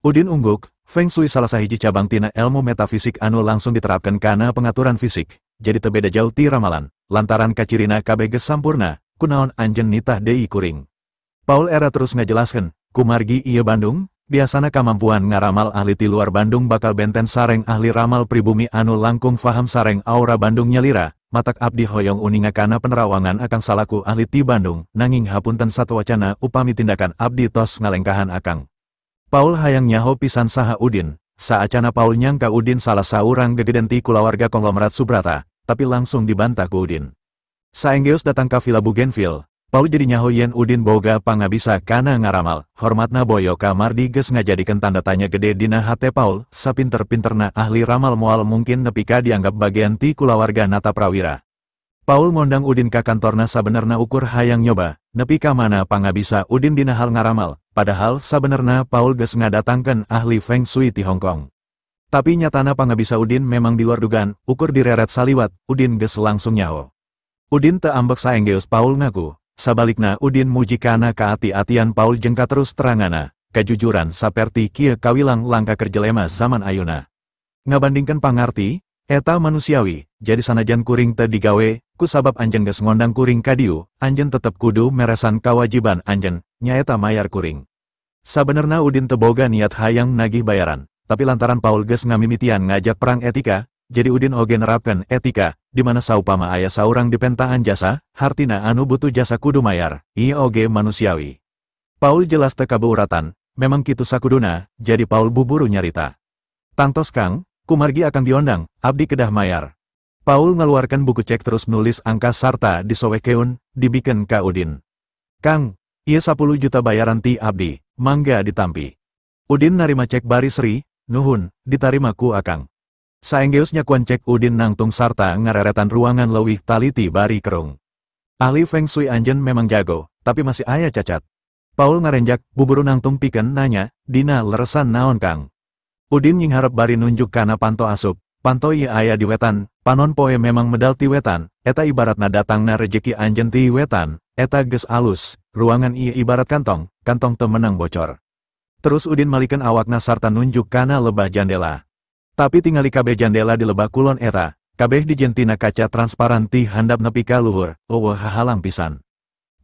Udin ungguk, feng shui salah sahiji cabang tina ilmu metafisik anu langsung diterapkan kana pengaturan fisik, jadi teu beda jauh ti ramalan, lantaran kacirina kabeh geus sampurna, kunaon anjeun nitah deui kuring. Paul era terus ngajelaskeun, kumargi ieu Bandung, biasana kamampuan ngaramal ahli ti luar Bandung bakal benten sareng ahli ramal pribumi anu langkung faham sareng aura Bandung nyalira, matak abdi hoyong uninga kana penerawangan akang salaku ahli ti Bandung, nanging hapunten satuwacana upami tindakan abdi tos ngalengkahan akang. Paul hayang nyaho pisan saha Udin, saacana Paul nyangka Udin salah saurang gegeden ti kulawarga konglomerat Subrata, tapi langsung dibantah ku Udin. Saenggeus datang ka Villa Bougainville, Paul jadi nyaho yen Udin boga pangabisa kana ngaramal, hormatna boyo ka Mardi geus ngajadikeun tanda tanya gede dina hate Paul, sapinter-pinterna ahli ramal moal mungkin nepi ka dianggap bagian ti kulawarga Nataprawira. Paul ngondang Udin ka kantorna sabenerna ukur hayang nyoba, nepi ka mana pangabisa Udin dina hal ngaramal, padahal sabenerna Paul geus ngadatangkeun ahli feng shui ti Hong Kong. Tapi nyatana pangabisa Udin memang di luar dugaan, ukur direret saliwat, Udin geus langsung nyaho. Udin teu ambek saenggeus Paul ngaku. Sabalikna Udin muji kana kaati-atian Paul jengka terus terangana, kajujuran saperti kieu kawilang langka keur jelema zaman ayeuna. Ngabandingkeun pangarti, eta manusiawi, jadi sanajan kuring teu digawe, ku sabab anjeun geus ngondang kuring ka dieu, anjeun tetep kudu meresan kawajiban anjeun, nyaeta mayar kuring. Sabenerna Udin teu boga niat hayang nagih bayaran, tapi lantaran Paul geus ngamimitian ngajak perang etika, jadi Udin oge nerapkeun etika, di mana saupama aya saurang dipentaan jasa, hartina anu butuh jasa kudu mayar, ieu oge manusiawi. Paul jelas teu kabeuratan, memang kitu sakuduna, jadi Paul buburu nyarita. Tangtos Kang, kumargi akang diondang, abdi kedah mayar. Paul ngaluarkeun buku cek terus nulis angka sarta disowekeun, dibikeun ka Udin. Kang, ieu 10 juta bayaran ti abdi, mangga ditampi. Udin narima cek bari seri, nuhun, ditarima ku akang. Saenggeus nyakuan cek Udin nangtung sarta ngareretan ruangan leuwih taliti bari kerung. Ahli feng shui anjeun memang jago, tapi masih aya cacat. Paul ngarenjak, buburu nangtung pikeun nanya, dina leresan naon Kang? Udin nyingharep bari nunjuk kana panto asup, panto ieu aya di wetan, panon poe memang medal ti wetan, eta ibaratna datangna rejeki anjeun ti wetan, eta geus alus, ruangan ieu ibarat kantong, kantong teu menang bocor. Terus Udin malikeun awakna sarta nunjuk kana lebah jandela. Tapi tingali kabeh jandela di lebah kulon eta, kabeh dijentina kaca transparan ti handap nepi ka luhur, eueuh hahalang pisan.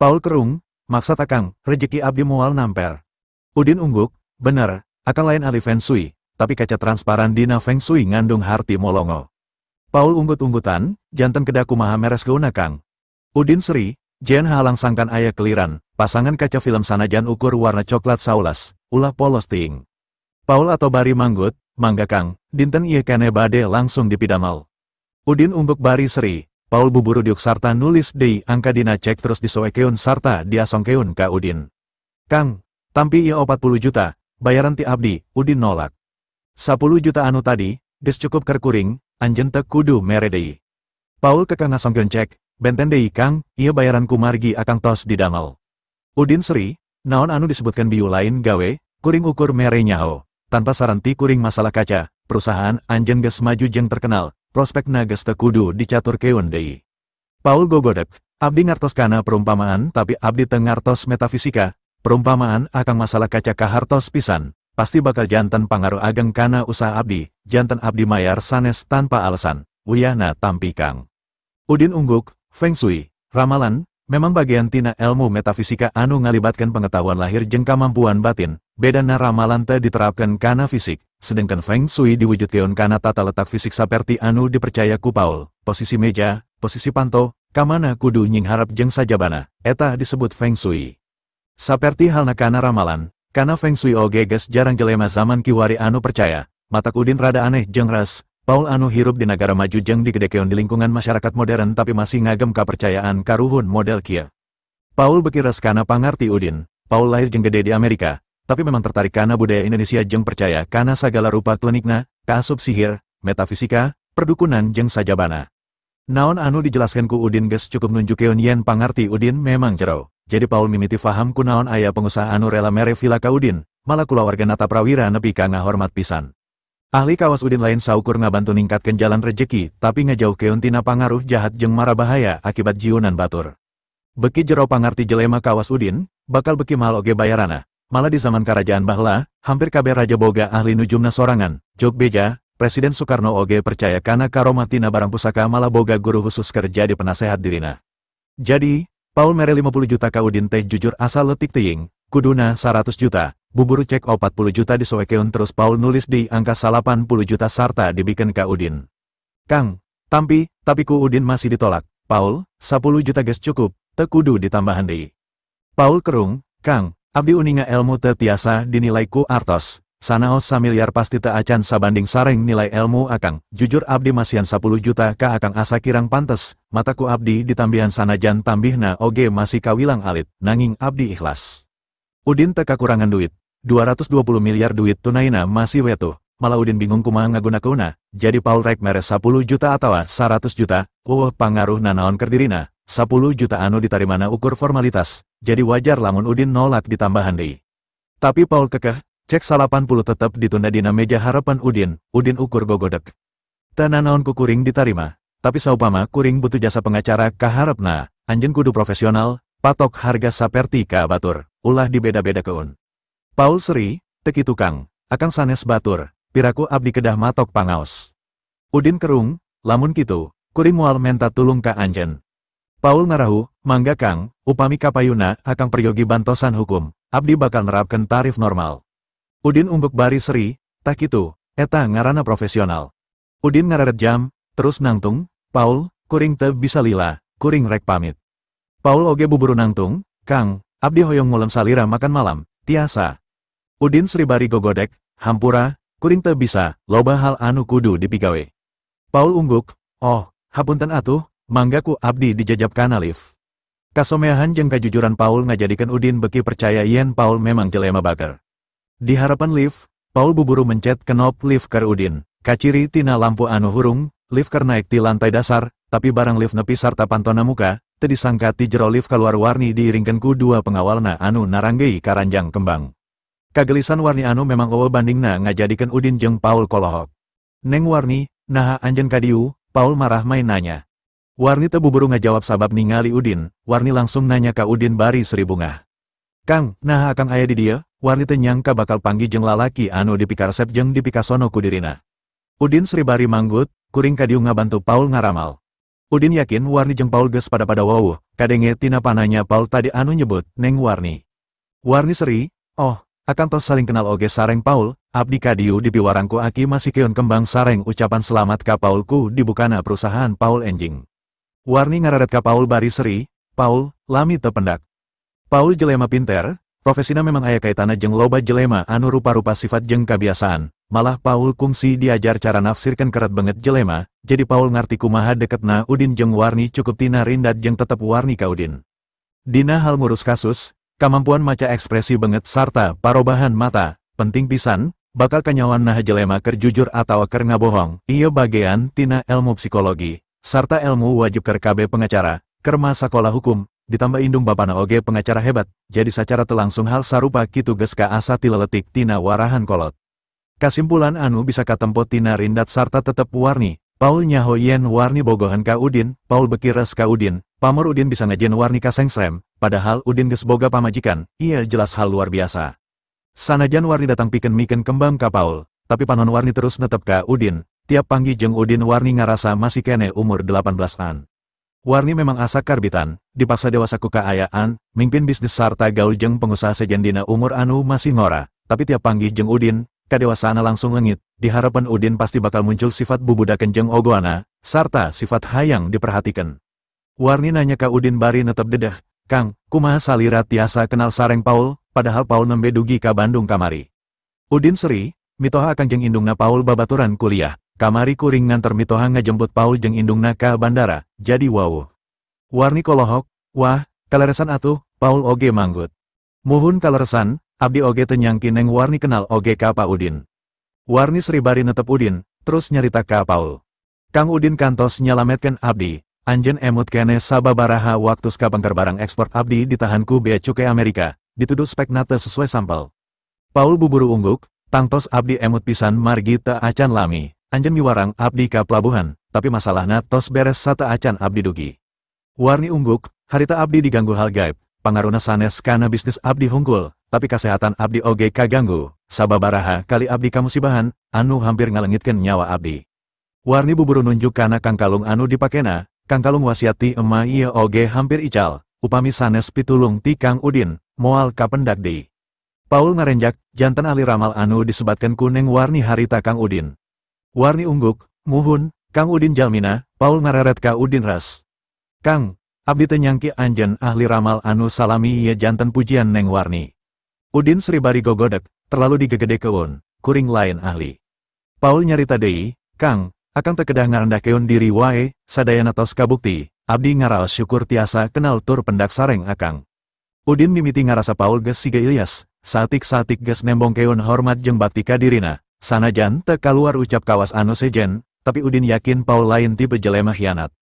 Paul kerung, maksad akang, rejeki abdi moal namper. Udin ungguk, bener, akang lain ahli feng shui, tapi kaca transparan dina feng shui ngandung harti molongo. Paul unggut-unggutan, janten kedah kumaha mereskeuna Kang. Udin seri, jen halang sangkan aya keliran, pasangan kaca film sanajan ukur warna coklat saulas, ulah polos ting. Paul atau bari manggut, mangga Kang, dinten ieu keneh bade langsung dipidamal. Udin ungguk bari seri, Paul buburu diuk sarta nulis deui angka dina cek terus disoekeun sarta diasongkeun ka Udin. Kang, tampi ieu 40 juta, bayaran ti abdi, Udin nolak. 10 juta anu tadi, geus cukup keur kuring, anjeun teu kudu mere deui. Paul kekeh ngasongkeun cek, benten deui Kang, ieu bayaran kumargi akang tos didamel. Udin seri, naon anu disebutkan biu lain gawe, kuring ukur mere nyaho. Tanpa saran ti kuring masalah kaca, perusahaan anjeun geus maju jeung terkenal, prospekna geus teu kudu dicaturkeun deui. Paul gogodek, abdi ngartos kana perumpamaan tapi abdi teu ngartos metafisika, perumpamaan akang masalah kaca kahartos pisan, pasti bakal janten pangaruh ageng kana usaha abdi, janten abdi mayar sanes tanpa alasan, wuyahna tampi Kang. Udin ungguk, feng shui, ramalan, memang bagian tina ilmu metafisika anu ngalibatkan pengetahuan lahir jeung kamampuan batin, bedana ramalan teu diterapkan kana fisik, sedangkan feng shui diwujudkeun kana tata letak fisik saperti anu dipercaya ku Paul, posisi meja, posisi panto, kamana kudu nyingharep jeung sajabana, eta disebut feng shui. Saperti halna kana ramalan, kana feng shui oge geus jarang jelema zaman kiwari anu percaya, matak Udin rada aneh jeung res. Paul anu hirup di negara maju jeung digedekeun di lingkungan masyarakat modern tapi masih ngagem kapercayaan karuhun model kieu. Paul beuki res kana pangarti Udin. Paul lahir jeung gede di Amerika, tapi memang tertarik kana budaya Indonesia jeung percaya kana sagala rupa klenikna, kaasup sihir, metafisika, perdukunan jeung sajabana. Naon anu dijelaskan ku Udin geus cukup nunjukeun yen pangarti Udin memang jero. Jadi Paul mimiti faham kunaon aya pengusaha anu rela mere vila ka Udin, malah kulawarga Nata Prawira nepi ka ngahormat pisan. Ahli kawas Udin lain saukur ngabantu ningkatkeun jalan rejeki, tapi ngajauhkeun tina pangaruh jahat jeung mara bahaya akibat jiunan batur. Beki jero pangarti jelema kawas Udin, bakal beki mahal oge bayarana. Malah di zaman kerajaan baheula, hampir kabeh raja boga ahli nujumna sorangan. Jog beja, Presiden Soekarno oge percaya kana karomah tina barang pusaka malah boga guru khusus kerja di penasehat dirina. Jadi, Paul mere 50 juta ka Udin teh jujur asal letik teuing, kuduna 100 juta. Buburu cek 40 juta disoekeun terus Paul nulis di angka 80 juta sarta dibikeun ka Udin. Kang, tampi, tapi ku Udin masih ditolak. Paul, 10 juta geus cukup, teu kudu ditambahan deui. Paul kerung, Kang, abdi uninga elmu teu tiasa dinilai ku artos. Sanaos samiliar pasti teu acan sabanding sareng nilai elmu akang. Jujur abdi masihan 10 juta ka akang asa kirang pantes, mataku abdi ditambihan sanajan tambihna oge masih kawilang alit, nanging abdi ikhlas. Udin teu kakurangan duit. 220 miliar duit tunaina masih wetuh, malah Udin bingung kumaha ngagunakeunna, jadi Paul rek mere 10 juta atawa 100 juta, eueuh pangaruh nanaon keur dirina, 10 juta anu ditarimana ukur formalitas, jadi wajar lamun Udin nolak ditambahan deui. Tapi Paul kekeh, cek 80 tetep ditunda dina meja harapan Udin, Udin ukur gogodek. Teu nanaon ku kuring ditarima, tapi saupama kuring butuh jasa pengacara kaharepna, anjeun kudu profesional, patok harga saperti ka batur, ulah dibeda-bedakeun. Paul seri, teu kitu Kang, akang sanes batur, piraku abdi kedah matok pangaos. Udin kerung, lamun kitu, kuring moal menta tulung ka anjeun. Paul ngarahu, mangga Kang, upami kapayuna akang peryogi bantosan hukum, abdi bakal nerapkeun tarif normal. Udin ungguk bari seri, tah kitu, eta ngaranna profesional. Udin ngareret jam, terus nangtung, Paul, kuring teu bisa lila, kuring rek pamit. Paul oge buburu nangtung, Kang, abdi hoyong ngulem salira makan malam, tiasa. Udin seri bari gogodek, hampura, kuring teu bisa, loba hal anu kudu dipigawe. Paul ungguk, oh, hapunten atuh, mangga ku abdi dijajab kana lift. Kasomeahan jeung kajujuran Paul ngajadikeun Udin beki percaya yen Paul memang jelema bager. Di harapan lift, Paul buburu mencet kenop lift keur Udin. Kaciri tina lampu anu hurung, lift keur naik ti lantai dasar, tapi barang lift nepi sarta pantona muka, teu disangka ti jero lift kaluar Warni diiringkeun ku dua pengawalna anu naranggei karanjang kembang. Kagelisan Warni anu memang eueuh bandingna ngajadikeun Udin jeung Paul kolohok. Neng Warni, naha anjeun kadieu? Paul marah main nanya. Warni teu buburu ngajawab sabab ningali Udin, Warni langsung nanya ka Udin bari seri bungah. Kang, naha akang aya di dieu? Warni teu nyangka bakal panggih jeung lalaki anu dipikaresep jeung dipikasono ku dirina. Udin seri bari manggut, kuring kadieu ngabantu Paul ngaramal. Udin yakin Warni jeung Paul geus pada-pada wawuh, kadenge tina pananya Paul tadi anu nyebut Neng Warni. Warni seri, oh, akang tos saling kenal oge sareng Paul, abdi kadieu dipiwarang ku aki masihkeun kembang sareng ucapan selamat ka Paul ku dibukana perusahaan Paul enjing. Warni ngareret ka Paul bari seri, Paul, lami teu pendak. Paul jelema pinter, profesina memang aya kaitana jeung loba jelema anu rupa-rupa sifat jeung kabiasaan. Malah Paul kungsi diajar cara nafsirkan keret banget jelema, jadi Paul ngarti kumaha deketna Udin jeung Warni cukup tina rindat jeung tetep Warni ka Udin. Dina hal ngurus kasus, kamampuan maca ekspresi banget sarta parobahan mata, penting pisan, bakal kanyawan naha jelema keur jujur atawa keur ngabohong, ieu bagean tina ilmu psikologi, sarta ilmu wajib keur kabeh pengacara, keur sakola hukum, ditambah indung bapana oge pengacara hebat, jadi sacara teu langsung hal sarupa kitu geus kaasa ti leletik tina warahan kolot. Kasimpulan anu bisa katempo tina rindat sarta tetep Warni, Paul nyaho yen Warni bogohan ka Udin, Paul beki res ka Udin, pamor Udin bisa ngajieun Warni kasengsrem, padahal Udin geus boga pamajikan, ieu jelas hal luar biasa. Sanajan Warni datang pikeun mikeun kembang ka Paul, tapi panon Warni terus netep ka Udin, tiap panggih jeung Udin Warni ngarasa masih kene umur 18-an. Warni memang asa karbitan, dipaksa dewasa ku kaayaan, mimpin bisnis sarta gaul jeung pengusaha sejen dina umur anu masih ngora, tapi tiap panggih jeung Udin, kadewasaana langsung lengit, diharapan Udin pasti bakal muncul sifat bubudakeun jeung ogoana, sarta sifat hayang diperhatikan. Warni nanya ka Udin bari netep dedeh, Kang, kumaha salira tiasa kenal sareng Paul, padahal Paul nembe dugi ka Bandung kamari. Udin seri, mitoha akang jeung indungna Paul babaturan kuliah, kamari kuring nganter mitoha ngajemput Paul jeung indungna ka bandara, jadi wawuh. Warni kolohok, wah, kaleresan atuh, Paul oge manggut. Muhun kaleresan, abdi oge teu nyangki Neng Warni kenal oge ka Pa Udin. Warni seri bari netep Udin, terus nyarita ka Paul. Kang Udin kantos nyalametkeun abdi, anjeun emut kene sababaraha waktu kapengker barang ekspor abdi ditahan ku bea cukai Amerika, dituduh spekna teu sesuai sampel. Paul buburu ungguk, tangtos abdi emut pisan margi teu acan lami, anjeun miwarang abdi ka pelabuhan, tapi masalahna tos beres sateu acan abdi dugi. Warni ungguk, harita abdi diganggu hal gaib, pangaruna sanes kana bisnis abdi hungkul, tapi kasehatan abdi oge kaganggu, sababaraha kali abdi kamusibahan, anu hampir ngalengitkeun nyawa abdi. Warni buburu nunjuk kana kangkalung anu dipakena, kangkalung wasiat ti ema ieu oge hampir ical, upami sanes pitulung ti Kang Udin, moal kapendak deui. Paul ngarenjak, janten ahli ramal anu disebatkeun ku Neng Warni harita Kang Udin. Warni ungguk, muhun, Kang Udin jalmina, Paul ngareret ka Udin res. Kang, abdi teu nyangki anjeun ahli ramal anu salami ieu janten pujian Neng Warni. Udin seri bari gogodek, terlalu digegedekeun, kuring lain ahli. Paul nyarita deui, Kang, akang teu kedah ngarendahkeun diri wae, sadayana tos kabukti, abdi ngaraos syukur tiasa kenal tur pendak sareng akang. Udin mimiti ngarasa Paul geus siga Ilyas, satik-satik geus nembongkeun hormat jeung bakti ka dirina, sanajan teu kaluar ucap kawas anu sejen, tapi Udin yakin Paul lain tipe jelema khianat.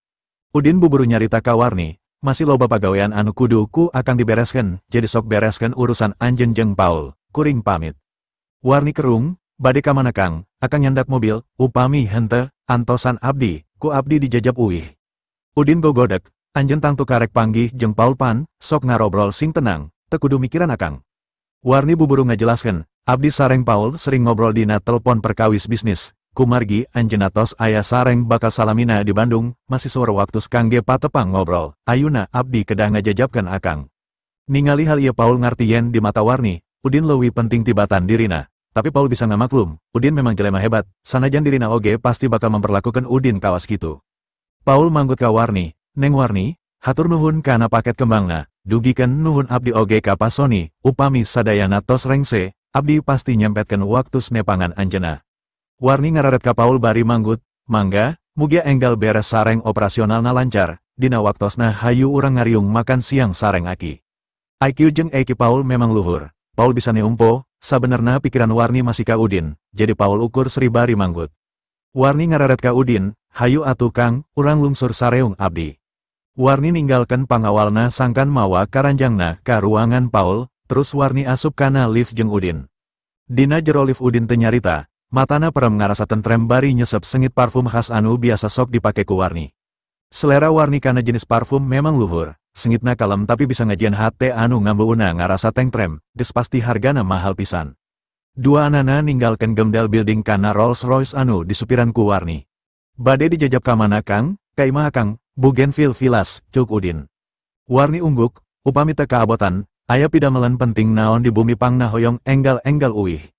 Udin buburu nyarita ka Warni, masih loba pagawean anu kudu ku akang dibereskeun, jadi sok bereskeun urusan anjeun jeung Paul, kuring pamit. Warni kerung, bade ka mana Kang, akang nyandak mobil, upami henteu, antosan abdi, ku abdi dijajab uih. Udin gogodek, anjeun tangtu karek panggih jeung Paul pan, sok ngarobrol sing tenang, teu kudu mikiran akang. Warni buburu ngajelaskeun, abdi sareng Paul sering ngobrol dina telepon perkawis bisnis, kumargi anjeunna tos aya sareng bakal salamina di Bandung, masih seueur waktu kangge patepang ngobrol, ayuna abdi kedah ngajajabkeun akang. Ningali hal ieu Paul ngarti yen di mata Warni, Udin leuwih penting tibatan dirina. tapi Paul bisa ngamaklum, Udin memang jelema hebat, sanajan dirina oge pasti bakal memperlakukan Udin kawas kitu. Paul manggut ka Warni, Neng Warni, hatur nuhun kana paket kembangna, dugikeun nuhun abdi oge ka Pa Sony, upami sadayana tos rengse, abdi pasti nyempetkeun waktu nepangan anjeunna. Warni ngararet ka Paul bari manggut, mangga, mugia enggal beres sareng operasionalna lancar, dina waktosna hayu urang ngariung makan siang sareng aki. IQ jeung EQ Paul memang luhur, Paul bisa neumpo, sabenerna pikiran Warni masih ka Udin, jadi Paul ukur seri bari manggut. Warni ngararet ka Udin, hayu atuh Kang, urang lungsur sareung abdi. Warni ninggalkan pangawalna sangkan mawa karanjangna ka ruangan Paul, terus Warni asup kana lift jeung Udin. Dina jero lift Udin teu nyarita, matana perem ngarasa tentrem bari nyesep sengit parfum khas anu biasa sok dipake ku Warni. Selera Warni kana jenis parfum memang luhur, sengitna kalem tapi bisa ngajian hate anu ngambeuna ngarasa tengtrem, geus pasti hargana mahal pisan. Dua anana ninggalkan gemdel building kana Rolls Royce anu disupiran ku Warni. Bade dijajab ka mana Kang, ka imah Kang, Bougainville Villas, cuk Udin. Warni ungguk, upami teu kaabotan, aya pidamelan penting naon di bumi pangna hoyong enggal-enggal uih.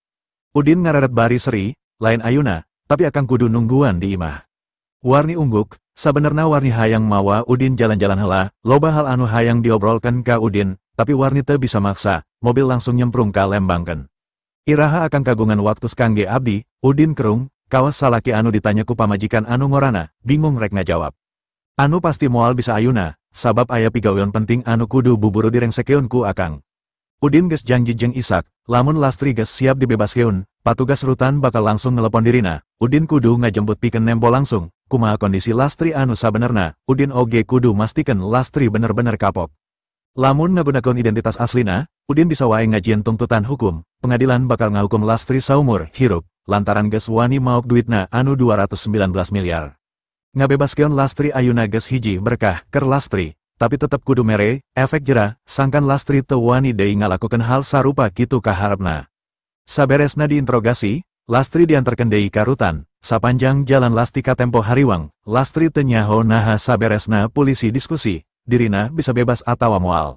Udin ngararet bari seri, lain ayuna, tapi akang kudu nungguan di imah. Warni ungguk, sabenerna Warni hayang mawa Udin jalan-jalan hela, loba hal anu hayang diobrolkan ka Udin, tapi Warni teu bisa maksa, mobil langsung nyemprung ka Lembangkeun. Iraha akang kagungan waktu kangge abdi, Udin kerung, kawas salaki anu ditanya ku pamajikan anu ngorana, bingung rek ngajawab. Anu pasti moal bisa ayuna, sabab aya pigawean penting anu kudu buburu direngsekeun ku akang. Udin geus janji jeung Isak, lamun Lastri geus siap dibebaskeun, patugas rutan bakal langsung nelepon dirina, Udin kudu ngajemput pikeun nempo langsung, kumaha kondisi Lastri anu sabenerna, Udin oge kudu mastikeun Lastri bener-bener kapok. Lamun ngagunakeun identitas aslina, Udin bisa wae ngajieun tungtutan hukum, pengadilan bakal ngahukum Lastri saumur hirup, lantaran geus wani maok duitna anu 219 miliar. Ngabebaskeun Lastri ayuna geus hiji berkah keur Lastri, tapi tetep kudu mere efek jera, sangkan Lastri teu wani deui ngalakukeun hal sarupa kitu kaharepna. Saberesna diinterogasi, Lastri diantarkeun deui ka rutan, sapanjang jalan Lasti katempo hariwang, Lastri teu nyaho naha saberesna polisi diskusi, dirina bisa bebas atawa moal.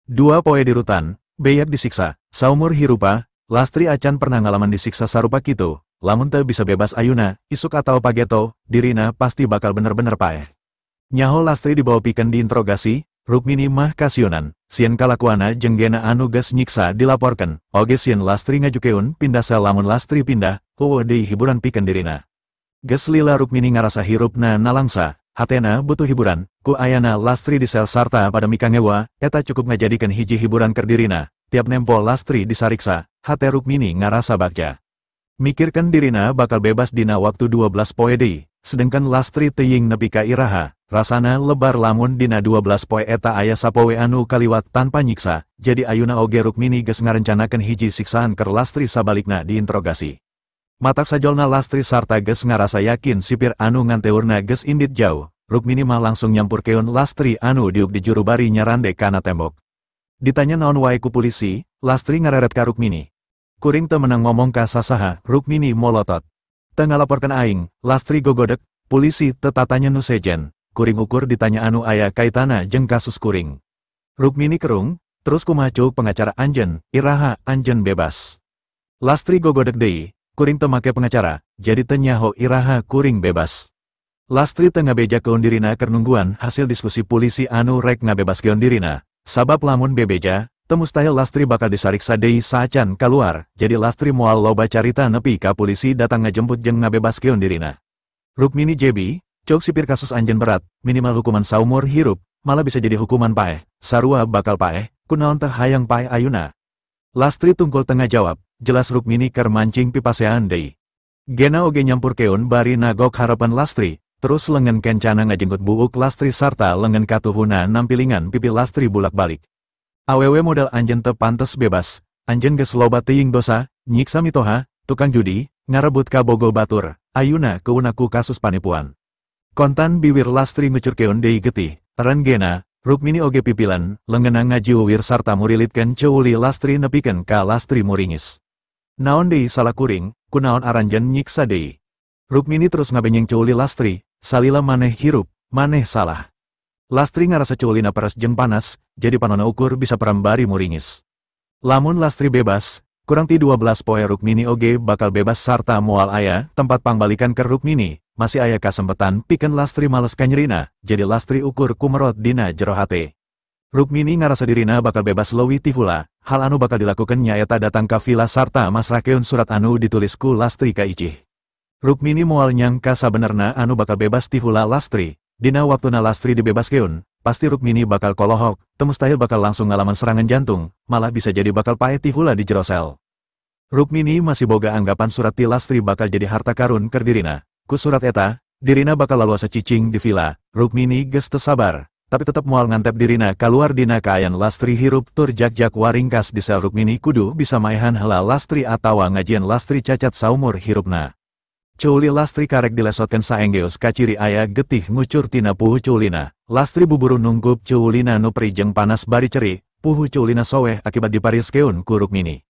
2 poe di rutan, beyak disiksa, saumur hirupa, Lastri acan pernah ngalaman disiksa sarupa kitu, lamun teu bisa bebas ayuna, isuk atawa pageto, dirina pasti bakal bener-bener paeh. Nyaho Lastri dibawa pikeun diinterogasi, Rukmini mah kasiunan, sieun kalakuana jeung gena anu geus nyiksa dilaporkeun, oge sieun Lastri ngajukeun pindah sel lamun Lastri pindah, eueuh deui hiburan pikeun dirina. Geus lila Rukmini ngarasa hirupna nalangsa, hatena butuh hiburan, ku ayana Lastri di sel sarta pada mikangewa, eta cukup ngajadikeun hiji hiburan keur dirina, tiap nempo Lastri disariksa, hate Rukmini ngarasa bagja. Mikirkan dirina bakal bebas dina waktu 12 poe deui, sedengkeun Lastri teuing nepi ka iraha, rasana lebar lamun dina 12 poe eta aya sapoe anu kaliwat tanpa nyiksa, jadi ayuna oge Rukmini geus ngarencanakeun hiji siksaan keur Lastri sabalikna diinterogasi. Matak sajolna Lastri sarta geus ngarasa yakin sipir anu nganteurna geus indit jauh, Rukmini mah langsung nyampurkeun Lastri anu diuk di juru bari nyarande kana tembok. Ditanya naon wae ku polisi, Lastri ngareret ka Rukmini. Kuring teu menang ngomong ka sasaha, Rukmini molotot. Teu ngalaporkeun aing, Lastri gogodek, polisi teu tatanya nu sejen, kuring ukur ditanya anu aya kaitana jeung kasus kuring. Rukmini kerung, terus kumaha ceuk pengacara anjeun, iraha anjeun bebas. Lastri gogodek deui, kuring teu make pengacara, jadi teu nyaho iraha kuring bebas. Lastri teu ngabejakeun dirina keur nungguan hasil diskusi polisi anu rek ngabebaskeun dirina, sabab lamun bebeja, teu mustahil Lastri bakal disariksa deui saacan kaluar, jadi Lastri moal loba carita nepi ka polisi datang ngajemput jeung ngabebaskeun dirina. Rukmini jebi, ceuk sipir kasus anjeun berat, minimal hukuman saumur hirup, malah bisa jadi hukuman paeh, sarua bakal paeh, kunaon teh hayang paeh ayuna. Lastri tungkul tengah jawab, jelas Rukmini keur mancing pipasean deui. Gena oge nyampurkeun bari nagok harapan Lastri, terus lengan kencana ngajenggut buuk Lastri sarta lengan katuhuna nampilingan pipi Lastri bulak-balik. Awewe modal anjeun teu pantes bebas, anjeun geus loba teuing dosa, nyiksa mitoha, tukang judi, ngarebut kabogo batur, ayuna keunaku kasus panipuan. Kontan biwir Lastri ngucurkeun deui getih, eren gena, Rukmini oge pipilan, lengenna ngajiwir sarta murilitkeun ceuli Lastri nepikeun ka Lastri muringis. Naon deui salah kuring, kunaon aranjeun nyiksa deui. Rukmini terus ngabenyeng ceuli Lastri, salila maneh hirup, maneh salah. Lastri ngarasa ceulina peres jeung panas, jadi panona ukur bisa perambari muringis. Lamun Lastri bebas, Kurang ti 12 poe Rukmini oge bakal bebas sarta moal aya tempat pangbalikan ke Rukmini, masih aya kasempetan pikeun Lastri males kanyerina, jadi Lastri ukur kumerot dina jero hate. Rukmini ngarasa dirina bakal bebas leuwih ti hula, hal anu bakal dilakukan nyaeta datang ka villa sarta masrahkeun surat anu ditulis ku Lastri ka Icih. Rukmini moal nyangka sabenerna anu bakal bebas ti hula Lastri, dina waktuna Lastri dibebaskeun, pasti Rukmini bakal kolohok, teu mustahil bakal langsung ngalaman serangan jantung, malah bisa jadi bakal paeh ti hula di jero sel. Rukmini masih boga anggapan surat ti Lastri bakal jadi harta karun keur dirina. Ku surat eta, dirina bakal laluasa cicing di villa. Rukmini geus teu sabar, tapi tetep moal ngantep dirina kaluar dina kaayan Lastri hirup tur jak-jak waringkas di sel. Rukmini kudu bisa maehan heula Lastri atawa ngajian Lastri cacat saumur hirupna. Culi Lastri karek dilesotkeun saenggeus kaciri aya getih ngucur tina puhu culina. Lastri buburu nungkup culina nu perijeng panas bari ceri, puhu culina soweh akibat dipariskeun ku Rukmini.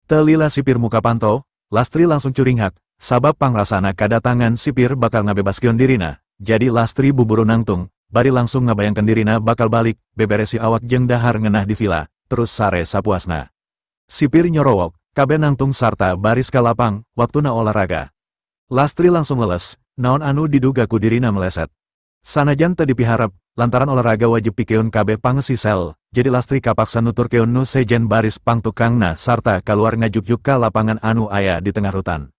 Telila sipir muka panto, Lastri langsung curinghak, sabab pangrasana kadatangan sipir bakal ngabebaskeun dirina. Jadi Lastri buburu nangtung, bari langsung ngabayangkeun dirina bakal balik, beberesi awak jeung dahar ngeunah di villa, terus sare sapuasna. Sipir nyorowok, kabeh nangtung sarta baris ka lapang, waktuna olahraga. Lastri langsung leles, naon anu diduga ku dirina meleset. Sanajan teu dipiharep, lantaran olahraga wajib pikeun kabeh pangesi sel, jadi Lastri kapaksa nuturkeun nu sejen baris pangtukangna sarta kaluar ngajuk-juk ka lapangan anu aya di tengah rutan.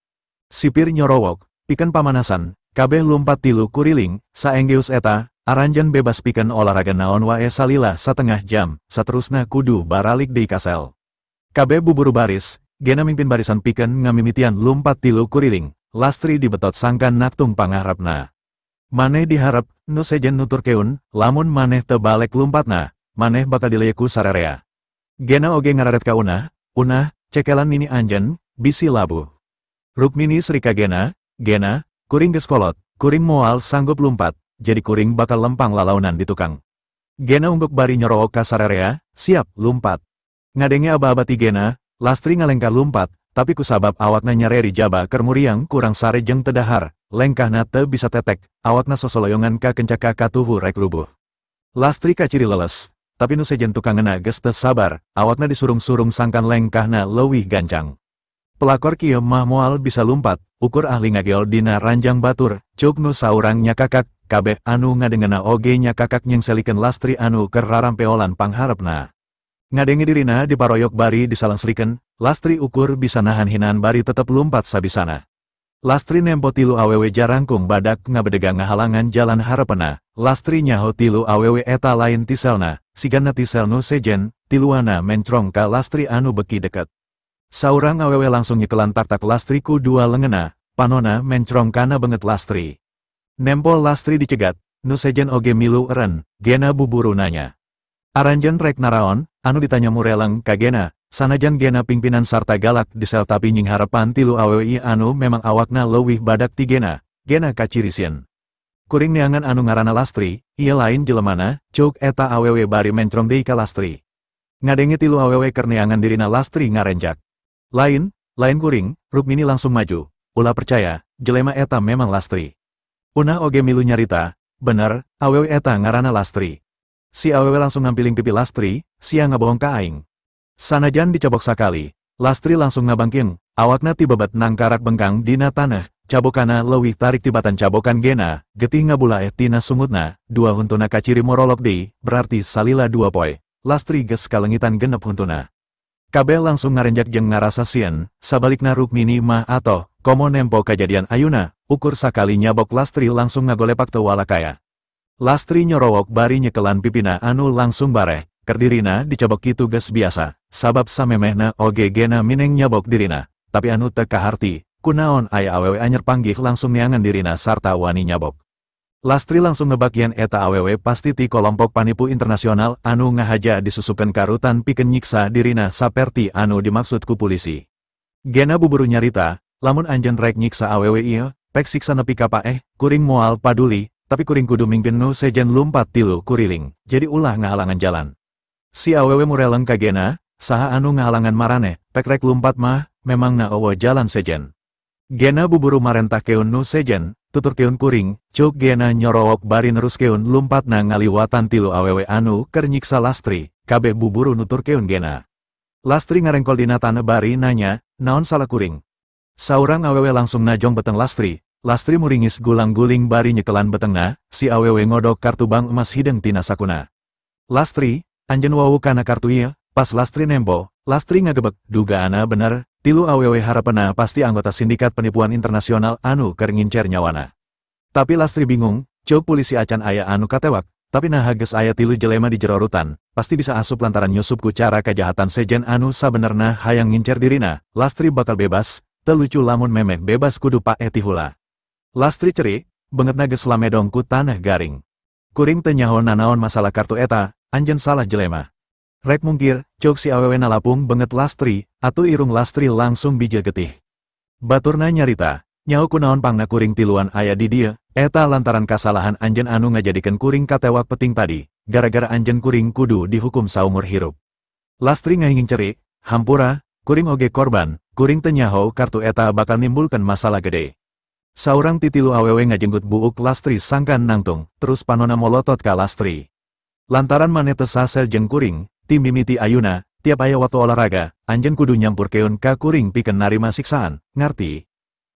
Sipir nyorowok, pikeun pamanasan, kabeh lumpat tilu kuriling, saenggeus eta, aranjeun bebas pikeun olahraga naon wae salila satengah jam, saterusna kudu baralik deui ka sel. Kabeh buburu baris, Gena mimpin barisan pikeun ngamimitian lumpat tilu kuriling, Lastri dibetot sangkan naktung pangaharepna. Maneh diharap, nu sejen nuturkeun, lamun maneh teu balek lumpatna, maneh bakal dileyeku sarerea. Gena oge ngararet ka Unah, Unah, cekelan nini anjen, bisi labuh. Rukmini seri ka Gena, Gena, kuring geus kolot, kuring moal sanggup lumpat, jadi kuring bakal lempang lalaunan di tukang. Gena ungguk bari nyorowok ka sarerea, siap, lumpat. Ngadenge aba-aba ti Gena, Lastri ngalengkah lumpat, tapi kusabab awakna nyareri jaba keur muriang kurang sare jeung teu dahar, lengkahna teu bisa tetek, awakna sosoloyongan ka kencaka katuhu rek rubuh. Lastri kaciri leles, tapi nu sejen tukangna geus teu sabar, awakna disurung-surung sangkan lengkahna leuwih gancang. Pelakor kieu mah moal bisa lumpat, ukur ahli ngageol dina ranjang batur, cuk nu saurang nyakakak, kabeh anu ngadengena oge nyakakak nyengselikeun Lastri anu keur rarampeolan pangharepna. Ngadenge dirina diparoyok bari disalangsrikeun, Lastri ukur bisa nahan hinaan bari tetep lumpat sabisana. Lastri nempo tilu awewe jarangkung badak ngabedega ngahalangan jalan harepena, Lastri nyaho tilu awewe eta lain tiselna, sigana tisel nu sejen, tiluana mencrong ka Lastri anu beki deket. Saurang awewe langsung nyekelan tak-tak Lastri ku dua lengena, panona mencrong kana benget Lastri. Nempo Lastri dicegat, nu sejen oge milu eren, Gena buburu nanya. Aranjeun rek naraon, anu ditanya mureleng ka Gena, sanajan Gena pimpinan sarta galak di sel tapi nying harapan tilu awewe anu memang awakna leuwih badak ti Gena, Gena kaciri sieun. Kuring neangan anu ngaranna Lastri, ieu lain jelemana, cuk eta awewe bari mencrong deui ka Lastri. Ngadenge tilu awewe keur neangan dirina Lastri ngarenjak. Lain, lain kuring, Rukmini langsung maju, ulah percaya, jelema eta memang Lastri. Unah oge milu nyarita, bener, awewe eta ngaranna Lastri. Si awewe langsung ngampiling pipi Lastri, sia ngabohong ka aing. Sanajan dicabok sakali, Lastri langsung ngabangking, awakna tibebet nangkarak bengkang dina tanah, cabokana leuwih tarik tibatan cabokan Gena, getih ngabulaeh tina sungutna, dua huntuna kaciri morolok deui, berarti salila 2 poe, Lastri geus kalengitan genep huntuna. Kabeh langsung ngarenjak jeung ngarasa sieun, sabalikna Rukmini mah atoh, komo nempo kajadian ayuna, ukur sakali nyabok Lastri langsung ngagolepak teu walakaya. Lastri nyorowok bari nyekelan pipina anu langsung bareh, keur dirina dicabok kitu geus biasa, sabab samemehna oge Gena mineng nyabok dirina, tapi anu teu kaharti, kunaon aya awewe anyer panggih langsung neangan dirina sarta wani nyabok. Lastri langsung nebak yen eta awewe pasti ti kolompok panipu internasional anu ngahaja disusupkeun ka rutan pikeun nyiksa dirina saperti anu dimaksud ku polisi. Gena buburu nyarita, lamun anjeun rek nyiksa awewe ieu, pek siksa nepi ka paeh, kuring moal paduli, tapi kuring kudu mimpin nu sejen lumpat tilu kuriling, jadi ulah ngahalangan jalan. Si awewe mureleng ka Gena, saha anu ngahalangan maraneh, pek rek lumpat mah, memang na eueuh jalan sejen. Gena buburu marentah keun nu sejen, tuturkeun kuring, cuk Gena nyorowok bari neruskeun lumpatna ngaliwatan tilu awewe anu keur nyiksa Lastri, kabeh buburu nuturkeun Gena. Lastri ngarengkol dina taneuh bari nanya, naon salah kuring? Saurang awewe langsung najong beteng Lastri, Lastri muringis gulang-guling bari nyekelan betengna, si awewe ngodok kartu bank emas hideng tina sakuna. Lastri, anjeun wawuh kana kartu ieu, pas Lastri nempo, Lastri ngagebek, dugaana bener, tilu awewe harapena pasti anggota sindikat penipuan internasional anu keur ngincer nyawana. Tapi Lastri bingung, ceuk polisi acan aya anu katewak, tapi naha geus aya tilu jelema di jero rutan, pasti bisa asup lantaran nyusup ku cara kajahatan sejen anu sabenerna hayang ngincer dirina, Lastri bakal bebas, teu lucu lamun memeh bebas kudu paeh ti hula. Lastri cerik, beungeutna geus lamedong ku tanah garing. Kuring teu nyaho nanaon masalah kartu eta, anjeun salah jelema. Rek mungkir, ceuk si awewe nalapung beungeut Lastri, atuh irung Lastri langsung bijil getih. Baturna nyarita, nyaho kunaon pangna kuring tiluan aya di dieu, eta lantaran kasalahan anjeun anu ngajadikeun kuring katewak peting tadi, gara-gara anjeun kuring kudu dihukum saumur hirup. Lastri ngahinging cerik, hampura, kuring oge korban, kuring teu nyaho kartu eta bakal nimbulkeun masalah gede. Saurang ti tilu awewe ngajenggut buuk Lastri sangkan nangtung, terus panona molotot ka Lastri. Lantaran maneh teu sasel jeung kuring, ti mimiti ayuna, tiap aya waktu olahraga, anjeun kudu nyampurkeun ka kuring pikeun narima siksaan, ngarti?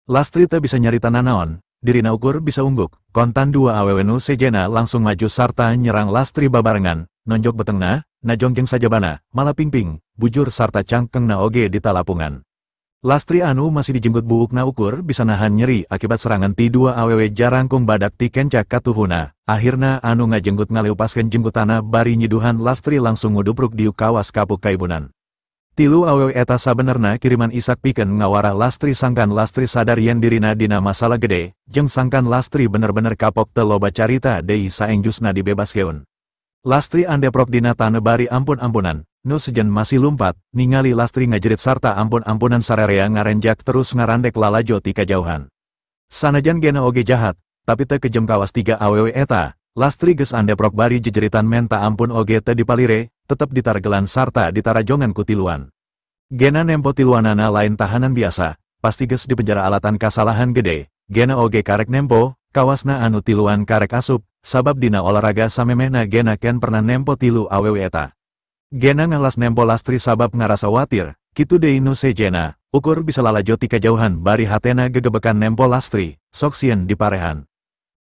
Lastri teu bisa nyarita nanaon, dirina ukur bisa ungguk, kontan dua awewe nu sejena langsung maju sarta nyerang Lastri babarengan, nonjok betengna, najongjeng sajabana, malah pingping, bujur sarta cangkengna oge ditalapungan. Lastri anu masih dijenggut buukna ukur bisa nahan nyeri akibat serangan ti dua awewe jarangkung badak ti kenca katuhuna, akhirna anu ngajenggut ngaleupaskeun jenggutana bari nyiduhan Lastri langsung ngudupruk diuk kawas kapuk kaibunan. Tilu awewe eta sabenerna kiriman Isak pikeun ngawara Lastri sangkan Lastri sadar yen dirina dina masalah gede, jeung sangkan Lastri bener-bener kapok teu loba carita deui saengjusna dibebaskeun. Lastri andeprok dina taneuh bari ampun-ampunan, nu sejen masih lumpat, ningali Lastri ngajerit sarta ampun-ampunan sarerea ngarenjak terus ngarandek lalajo ti kajauhan. Sanajan gena oge jahat, tapi teu kejem kawas tiga awewe eta, Lastri geus andeprok bari jejeritan menta ampun oge teu dipalire, tetep ditargelan sarta ditarajongan ku tiluan. Gena nempo tiluanana lain tahanan biasa, pasti geus dipenjara alatan kasalahan gede, gena oge karek nempo, kawasna anu tiluan karek asup, sabab dina olahraga samemehna gena ken pernah nempo tilu awewe eta. Gena ngalas nempo Lastri sabab ngarasa watir, kitu deui nu sejena, ukur bisa lalajo ti kajauhan bari hatena gegebekan nempo Lastri, sok sieun diparehan.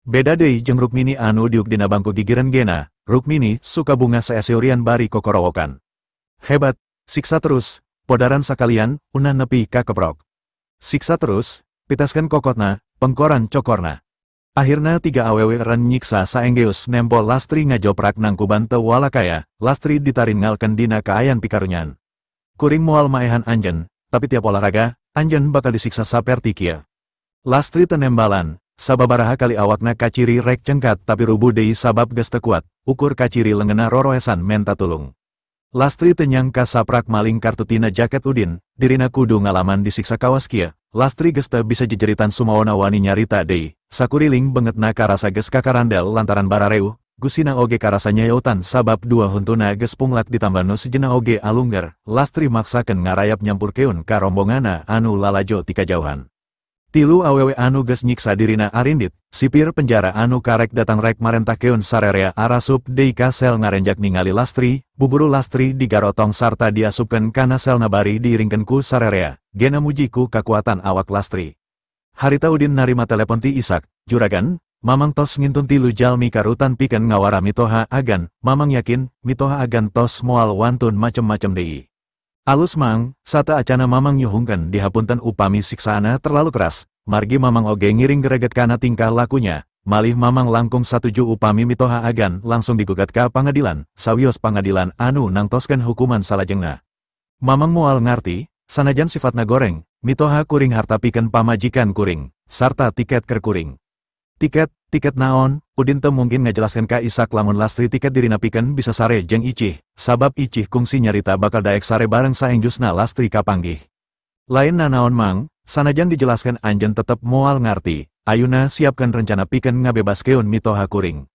Beda deui jeung Rukmini anu diuk dina bangku gigireun Gena, Rukmini suka bunga saeseurian bari kokorowokan. Hebat, siksa terus, podaran sakalian, unah nepi ka keprok. Siksa terus, pitaskeun kokotna, pengkoran cokorna. Akhirna tiga awewe ren nyiksa saenggeus nempo Lastri ngajoprak nangkuban teu walakaya, Lastri ditaringalkeun dina kaayan pikarunyan. Kuring moal maehan anjeun, tapi tiap olahraga, anjeun bakal disiksa saperti kieu. Lastri tenembalan, sababaraha kali awakna kaciri rek cengkat tapi rubuh deui sabab geus teu kuat, ukur kaciri leungeunna roroesan menta tulung. Lastri teu nyangka saprak maling kartu tina jaket Udin, dirina kudu ngalaman disiksa kawas kieu. Lastri geus teu bisa jejeritan sumawana wani nyarita deui, sakuriling beungeutna karasa geus kakarandel lantaran barareuh, gusina oge karasa nyayautan sabab dua huntuna geus punglak ditambah nu sejena oge alungger, Lastri maksakeun ngarayap nyampurkeun ka rombongana anu lalajo ti kajauhan. Tilu awewe anu geus nyiksa dirina arindit, sipir penjara anu karek datang rek marentahkeun sarerea arasup deui ka sel ngarenjak ningali Lastri, buburu Lastri digarotong sarta diasupkeun kana selna bari diiringkeun ku sarerea, gena muji ku kakuatan awak Lastri. Harita Udin narima telepon ti Isak, juragan, Mamang tos ngintun tilu jalmi karutan pikeun ngawara mitoha agan, Mamang yakin, mitoha agan tos moal wantun macem-macem deui. Alus mang, sata acana Mamang nyuhungkeun dihapunten upami siksaana terlalu keras, margi Mamang oge ngiring gereget kana tingkah lakunya, malih Mamang langkung satuju upami mitoha agan langsung digugat ka pangadilan, sawios pangadilan anu nangtoskeun hukuman salajengna. Mamang moal ngarti, sanajan sifatna goreng, mitoha kuring harta pikeun pamajikan kuring, sarta tiket keur kuring. Tiket, tiket naon, Udin teu mungkin ngajelaskeun ka Isak lamun Lastri tiket dirina pikeun bisa sare jeung Icih, sabab Icih kungsi nyarita bakal daek sare bareng saengjusna Lastri kapanggih. Lain nanaon mang, sanajan dijelaskeun anjeun tetep moal ngarti, ayuna siapkeun rencana pikeun ngabebaskeun mitoha kuring.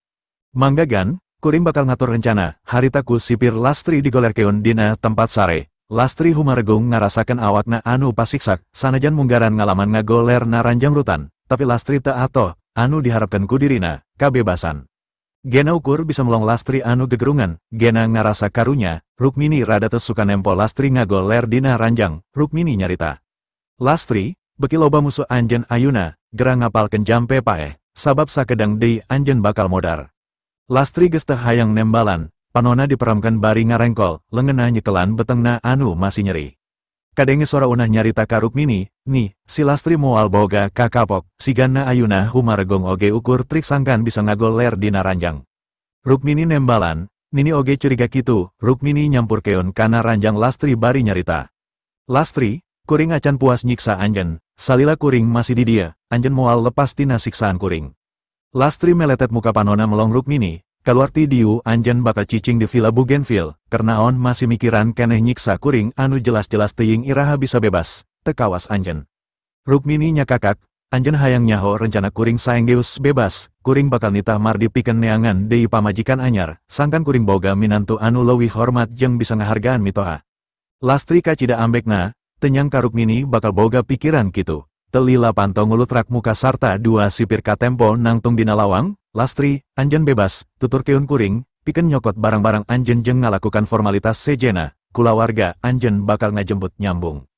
Mangga gan, kuring bakal ngatur rencana, harita ku sipir Lastri digolerkeun dina tempat sare. Lastri humaregung ngarasakeun awakna anu pasiksak, sanajan munggaran ngalaman ngagoler naranjang rutan, tapi Lastri teu atoh, anu diharapkan ku dirina, kabebasan. Gena ukur bisa melong Lastri anu gegerungan, gena ngarasa karunya, Rukmini rada teu suka nempo Lastri ngagoler dina ranjang, Rukmini nyarita. Lastri, beki loba musuh anjeun ayuna, gera ngapalkeun jampe paeh, sabab sakedang deui anjeun bakal modar. Lastri geus teu hayang nembalan, panona diperamkeun bari ngarengkol, leungeunna nyekelan betengna anu masih nyeri. Kadenge sora unah nyarita ka Rukmini, nih, si Lastri moal boga kakapok, sigana ayuna humaregong oge ukur trik sangkan bisa ngagoler dina ranjang. Rukmini nembalan, nini oge curiga kitu, Rukmini nyampurkeun kana ranjang Lastri bari nyarita. Lastri, kuring acan puas nyiksa anjeun, salila kuring masih di dia, anjeun moal lepas tina siksaan kuring. Lastri meletet muka panona melong Rukmini, kaluar ti dieu anjeun bakal cicing di Villa Bougainville, kernaon masih mikiran keneh nyiksa kuring anu jelas-jelas teuing iraha bisa bebas, teu kawas anjeun. Rukmini nyakakak, anjeun hayang nyaho rencana kuring saenggeus bebas, kuring bakal nitah mardi pikeun neangan deui pamajikan anyar, sangkan kuring boga minantu anu leuwih hormat jeung bisa ngahargaan mitoha. Lastri kacida ambekna, teu nyangka Rukmini bakal boga pikiran kitu. Telila panto ngulutrak muka sarta dua sipir katempo nangtung dina lawang, Lastri, anjeun bebas, tuturkeun kuring, pikeun nyokot barang-barang anjeun jeung ngalakukan formalitas sejena, kulawarga anjeun bakal ngajemput nyambung.